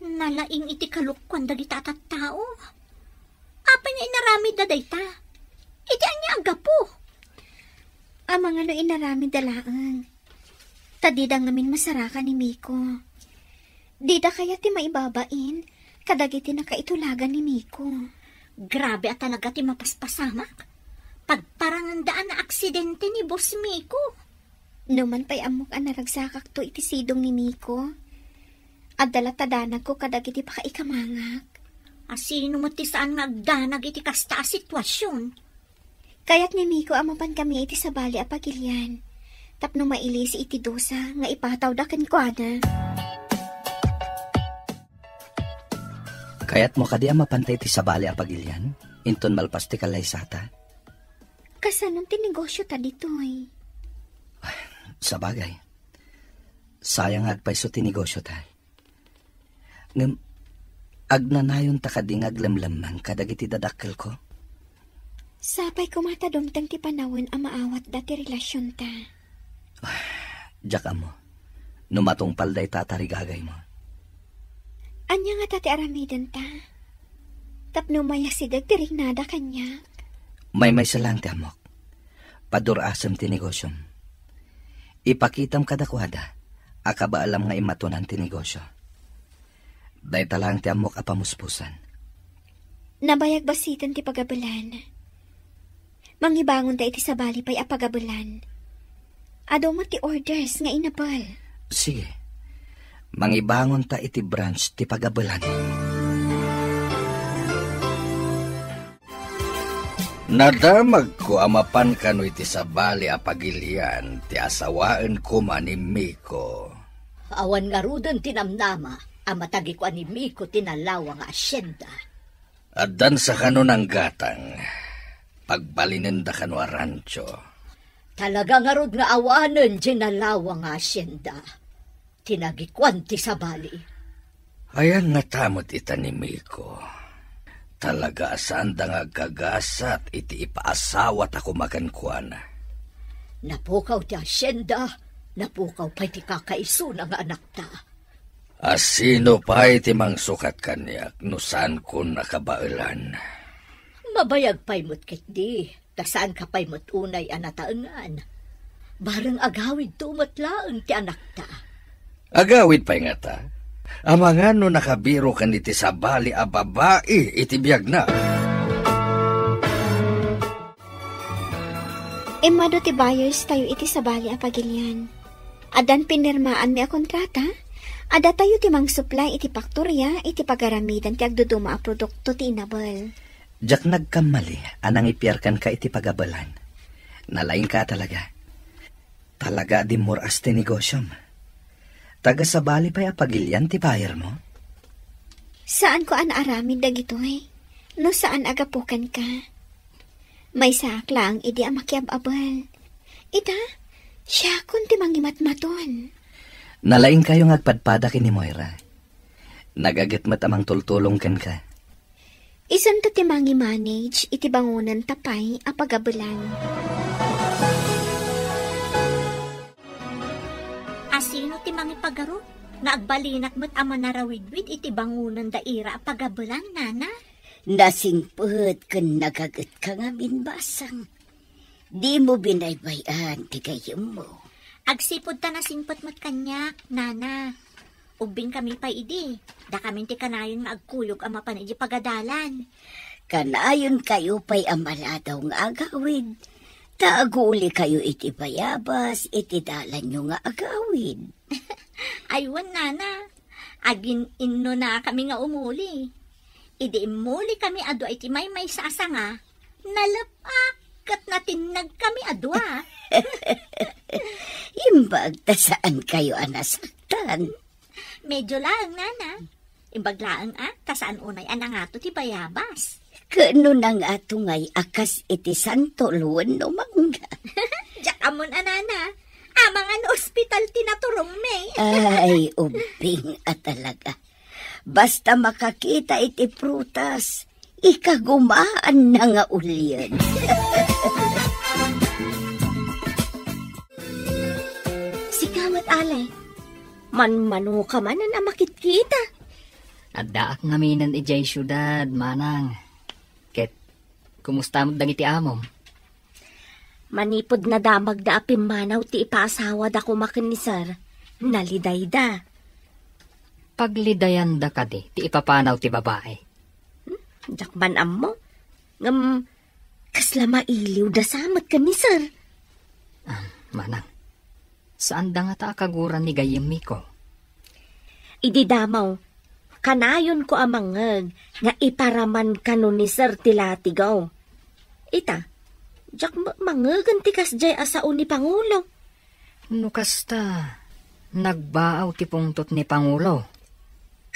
Nalaing iti kalukkuan dagita a tattao. Apay nga inaramidda dayta? Iti ania a gapu? Amangan no inaramidda laeng. Ta dida ngamin masarakan ni Miko. Dida kayat ti maibabain kadagiti nakaitulagan ni Miko. Grabe a talaga ti mapaspasamak. Pagparanganda a naaksidente ni Boss Miko. Numan pay ammok a naragsakakto iti sidong ni Miko, adda latta danagko kadagiti pakaikamangak. Asino met ti saan nga agdanag iti kasta a situasion? Kayat ni Miko a mapan kami iti sabali a pagilian, tapno mailisi iti dusa nga ipatawda kenkuana. Kayatmo kadi a mapanta iti sabali a pagilian, inton malpas ti kallaysata? Kasano ti negosio ta ditoy? Sabagay, sayang nga agpayso ti negosio ta. Ngem, agnanayonta kadi nga aglemlemmeng kadagiti dadakkelko? Sapay koma ta dumteng ti panawen a maawatda ti relasionta. Diak ammo no matungpal dayta a tarigagaymo. Ania ngata ti aramidenta? Tapno mayasideg ti rignada kaniak? Maymaysa laeng ti ammok. Padur-asem ti negosiom. Ipakitam kadakuada a kabaelam nga immatunan ti negosio. Dayta laeng ti ammok a pamuspusan. Nabayag basiten ti pagabelan. Mangibangonda iti sabali pay a pagabelan. Adu met ti orders nga inabel. Sige. Mangibangonta iti branch ti pagabelan. Nadamagko a mapan kano iti sabali a pagilian ti asawaen koma ni Miko. Awan ngaruden ti namnama a matagikuan ni Miko ti nalawa nga asyenda. Addan sa kano nanggatang, pagbalinenda kano a rancho. Talaga ngarud nga awanen diay nalawa nga asyenda ti nagikuan ti sabali. Ayan natamet ita ni Miko. Talaga a saanda nga agkagasat iti ipaasawata koma kenkuana. Napukaw ti asyenda, napukaw pay ti kakaisuna nga anakta. A sino pay ti mangsukat kaniak no saankon a kabaelan? Mabayag pay met ketdi, ta saanka pay met unay a nataengan. Bareng agawidto met laeng ti anakta. Agawid pay ngata? Amangan no nakabiro ken iti sabali a babai iti biagna. Immadu ti buyers tayo iti sabali a pagilian. Addan pinirmaanmi a kontrata. Adda tayo ti mangsuplay iti paktoria iti pagaramidan ti agduduma a produkto ti inabel. Diak nagkammali a nangipiar kenka iti pagabelan. Nalaingka talaga. Talaga a dimmur-as ti negosiom. Taga sabali pay a pagilian ti buyer mo? Saanko a naaramid dagitoy no saan a gapu kenka. Maysaak laeng idi a makiab-abel. Ita, siakon ti mangimatmaton. Nalaingkayo nga agpadpada ken ni Moira. Nagaget met a mangtultulong kenka. Isunto ti mangi-manage iti bangonanta pay a pagabelan. A sino ti mangipagarup? Nga agbalinak met a manarawidwid iti bangonanda ira a pagabelan, nana? Nasingpet ken nagagetka ngamin, basang. Dimo binaybay-an ti gayyemmo. Agsipud ta nasingpet met kaniak, nana. Ubbingkami pay idi, dakamin ti kanayon nga agkuyog a mapan idiay pagadalan. Kanayonkayo pay a maladaw nga agawid, ta agulikayo iti bayabas iti dalanyo nga agawid. Ay, wen, nana. Agin-innonakami nga umuli. Idi immuli kami a dua iti maymaysa a sanga, nalep-ak ket natinnag kami a dua. Imbag ta saankayo a nasaktan. Medyo laeng, nana. Imbag laeng a, ta saan unay a nangato ti bayabas. Ket no nangato ngay a kas iti santol wenno mangga? Diak ammon a, nana. Amangan no ospital ti naturongmi. Ay, ubbing a talaga. Basta makakita iti prutas, ikagumaanna nga ulien. Sika met, Ale, manmanoka manen a makitkita. Addaak ngaminen idiay siudad, manang. Ket, kumusta met dagiti amom? Manipud nadamagda a pimmanaw ti ipaasawada koma ken ni Sir, nalidayda. Paglidayanda kadi ti ipapanaw ti babai? Hmm, diak man ammo. Ngem, kasla mailiwda sa met ken ni Sir. Ah, manang, saanda ngata a kagura ni gayyem Miko. Idi damo, kanayonko a mangngeg nga iparaman kano ni Sir ti latigaw. Ita, diak ma-, mangngegen ti kasdiay a sao ni Pangulo. No kasta, nagbaaw ti pungtot ni Pangulo.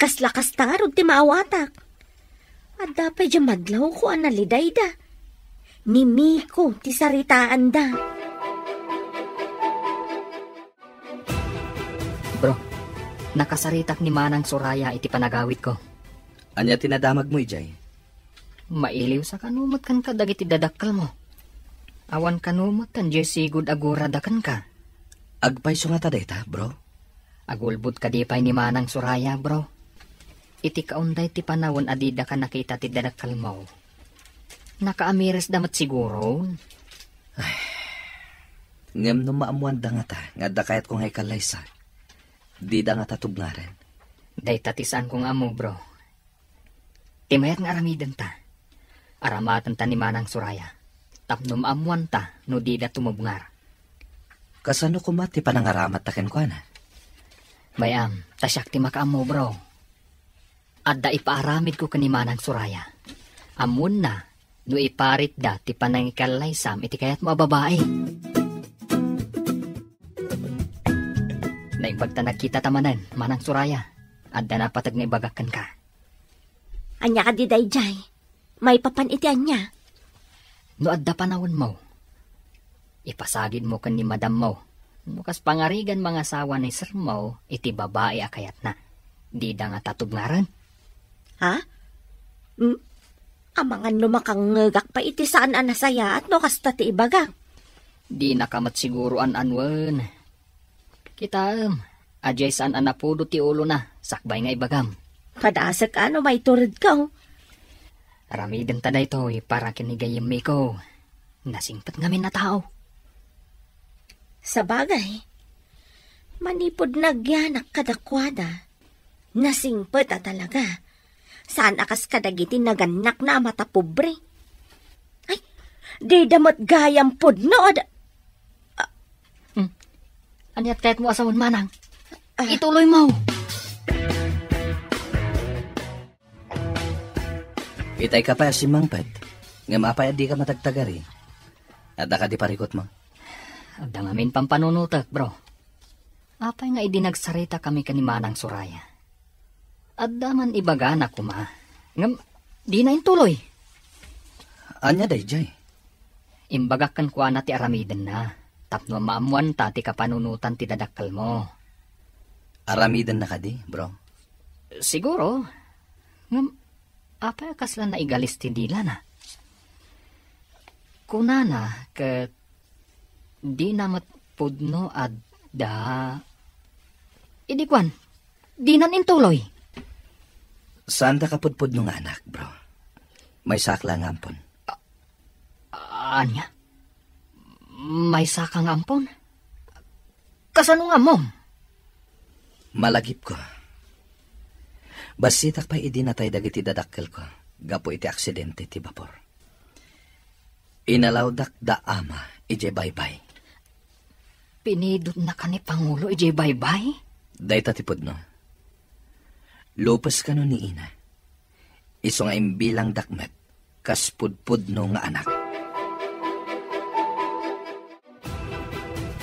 Kasla kasta ngarud ti maawatak. Adda pay diay madlawko a nalidayda. Ni Miko ti saritaanda. Bro, nakasaritak ni Manang Soraya iti panagawidko. Ania ti nadamagmo idiay? Mailiwsa kano met kenka dagiti dadakkelmo. Awan kano met diay sigud a gurada kenka. Agpayso ngata dayta, bro? Agulbod kadi pay ni Manang Soraya, bro. Iti kaunday ti panawen a didaka nakita ti dadakkelmo, nakaamiresda met siguron. Ay. Ngem no maammoanda ngata nga adda kayatko nga ikallaysa, dida ngata tubngaren. Dayta ti saanko nga ammo, bro. Ti mayat nga aramidenta, aramatenta ni Manang Soraya, tapno maammoanta no dida tumubngar. Kasano koma ti panangaramatta kenkuana? Bay-am, ta siak ti makaammo, bro. Adda ipaaramidko ken ni Manang Soraya. Ammonna no iparitda ti panangikallaysam iti kayatmo a babai. Naimbag ta nagkitata manen, Manang Soraya. Adda napateg nga ibagak kenka. Ania kadi daydiay? Maipapan iti ania? No adda panawenmo, ipasagidmo ken ni madammo. No kas pangarigan mangasawa ni sermo iti babai a kayatna, dida ngata tubngaren. Ha? Mm, amangan no makangngegak pay iti saan a nasayaat no kasta ti ibagak. Dinaka met siguro an-anuen. Kitaem, adiay saan a napudo ti ulona, sakbay nga ibagam. Padasek a no maituredko. Aramidenta daytoy para ken ni gayyemmiko. Nasingpet ngamin a tao. Sabagay, manipud nagyanak kadakuada, nasingpet a talaga. Saan a kas kadagiti nagannakna a matapobre. Ay, dida met gayam pudno, ad-, Hmm. Ania ti kayatmo a sawen, Manang? Ah. Ituloymo. Itay ka pay a simmangpet. Ngem apay a dika matagtagari? Adda kadi parikutmo? Adda ngamin pampanunotek, bro. Apay nga idi nagsarita kami ken ni Manang Soraya? Adda man ibagana koma. Ngem, dina intuloy. Ania daydiay? Imbagak kenkuana ti aramidenna, tapno maammoanta ti kapanunotan ti dadakkelmo. Aramidenna kadi, bro? Siguro. Ngem, apay a kasla naigalis ti dilana? Kunana ket dina met pudno adda. Idi kuan, dinan intuloy. Saanta ka pudpudno nga anak, bro. Maysaka la nga ampon. Ania? Maysaka nga ampon? Kasano nga ammom? Malagipko. Bassitak pay idi natay dagiti dadakkelko gapu iti aksidente ti bapor. Inalawdak da ama idiay baybay. Pinidotnaka ni Pangulo idiay baybay? Dayta ti pudno. Lupes kano ni ina. Isu nga imbilangdak met kas pudpudno nga anak.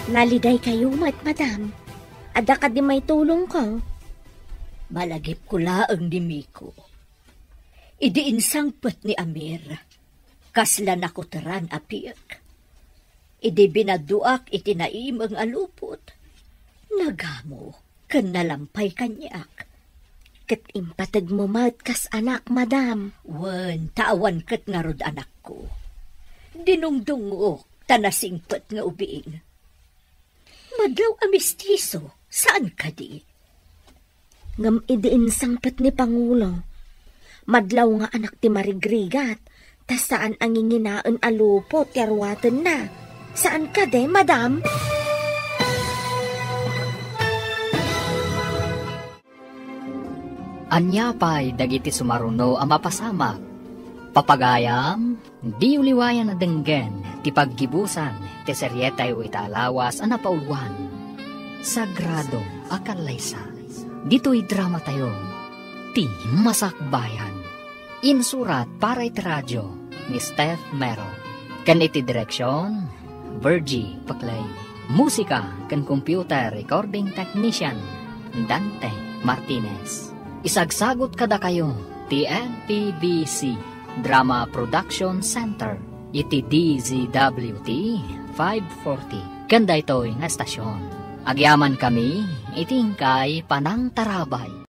Nalidaykayo met, madam. Adda kadi maitulongko? Malagipko laeng ni Miko. Idi insangpet ni Amir, kasla nakuteran a piek. Idi binaduak iti naimeng a lupot, nagamo ken nalampay kaniak. Ket impategmo met kas anak, madam. Wen, ta awan ket ngarud anakko. Dinungdungok ta nasingpet nga ubing. Madlaw a mestizo, saan kadi? Ngem idi insangpet ni Pangulo, madlaw nga anak ti marigrigat, ta saan a nginginaen a lupot ti aruatenna. Saan kadi, madam? Ania pay dagiti sumaruno a mapasamak? Papagayam, diyo liwayan a denggen ti paggibusan ti serietayo ita a lawas a napauluan, Sagrado a Kallaysa. Ditoy dramatayo, ti Masakbayan. Insurat para iti radio ni Steph Mero. Ken iti direksion, Virgie Paclay. Musika ken computer recording technician, Dante Martinez. Isagsagut kadakayo ti M P B C Drama Production Center iti D Z W T five forty. Ken daytoy nga estasion, agyamankami iti inkay panangtarabay.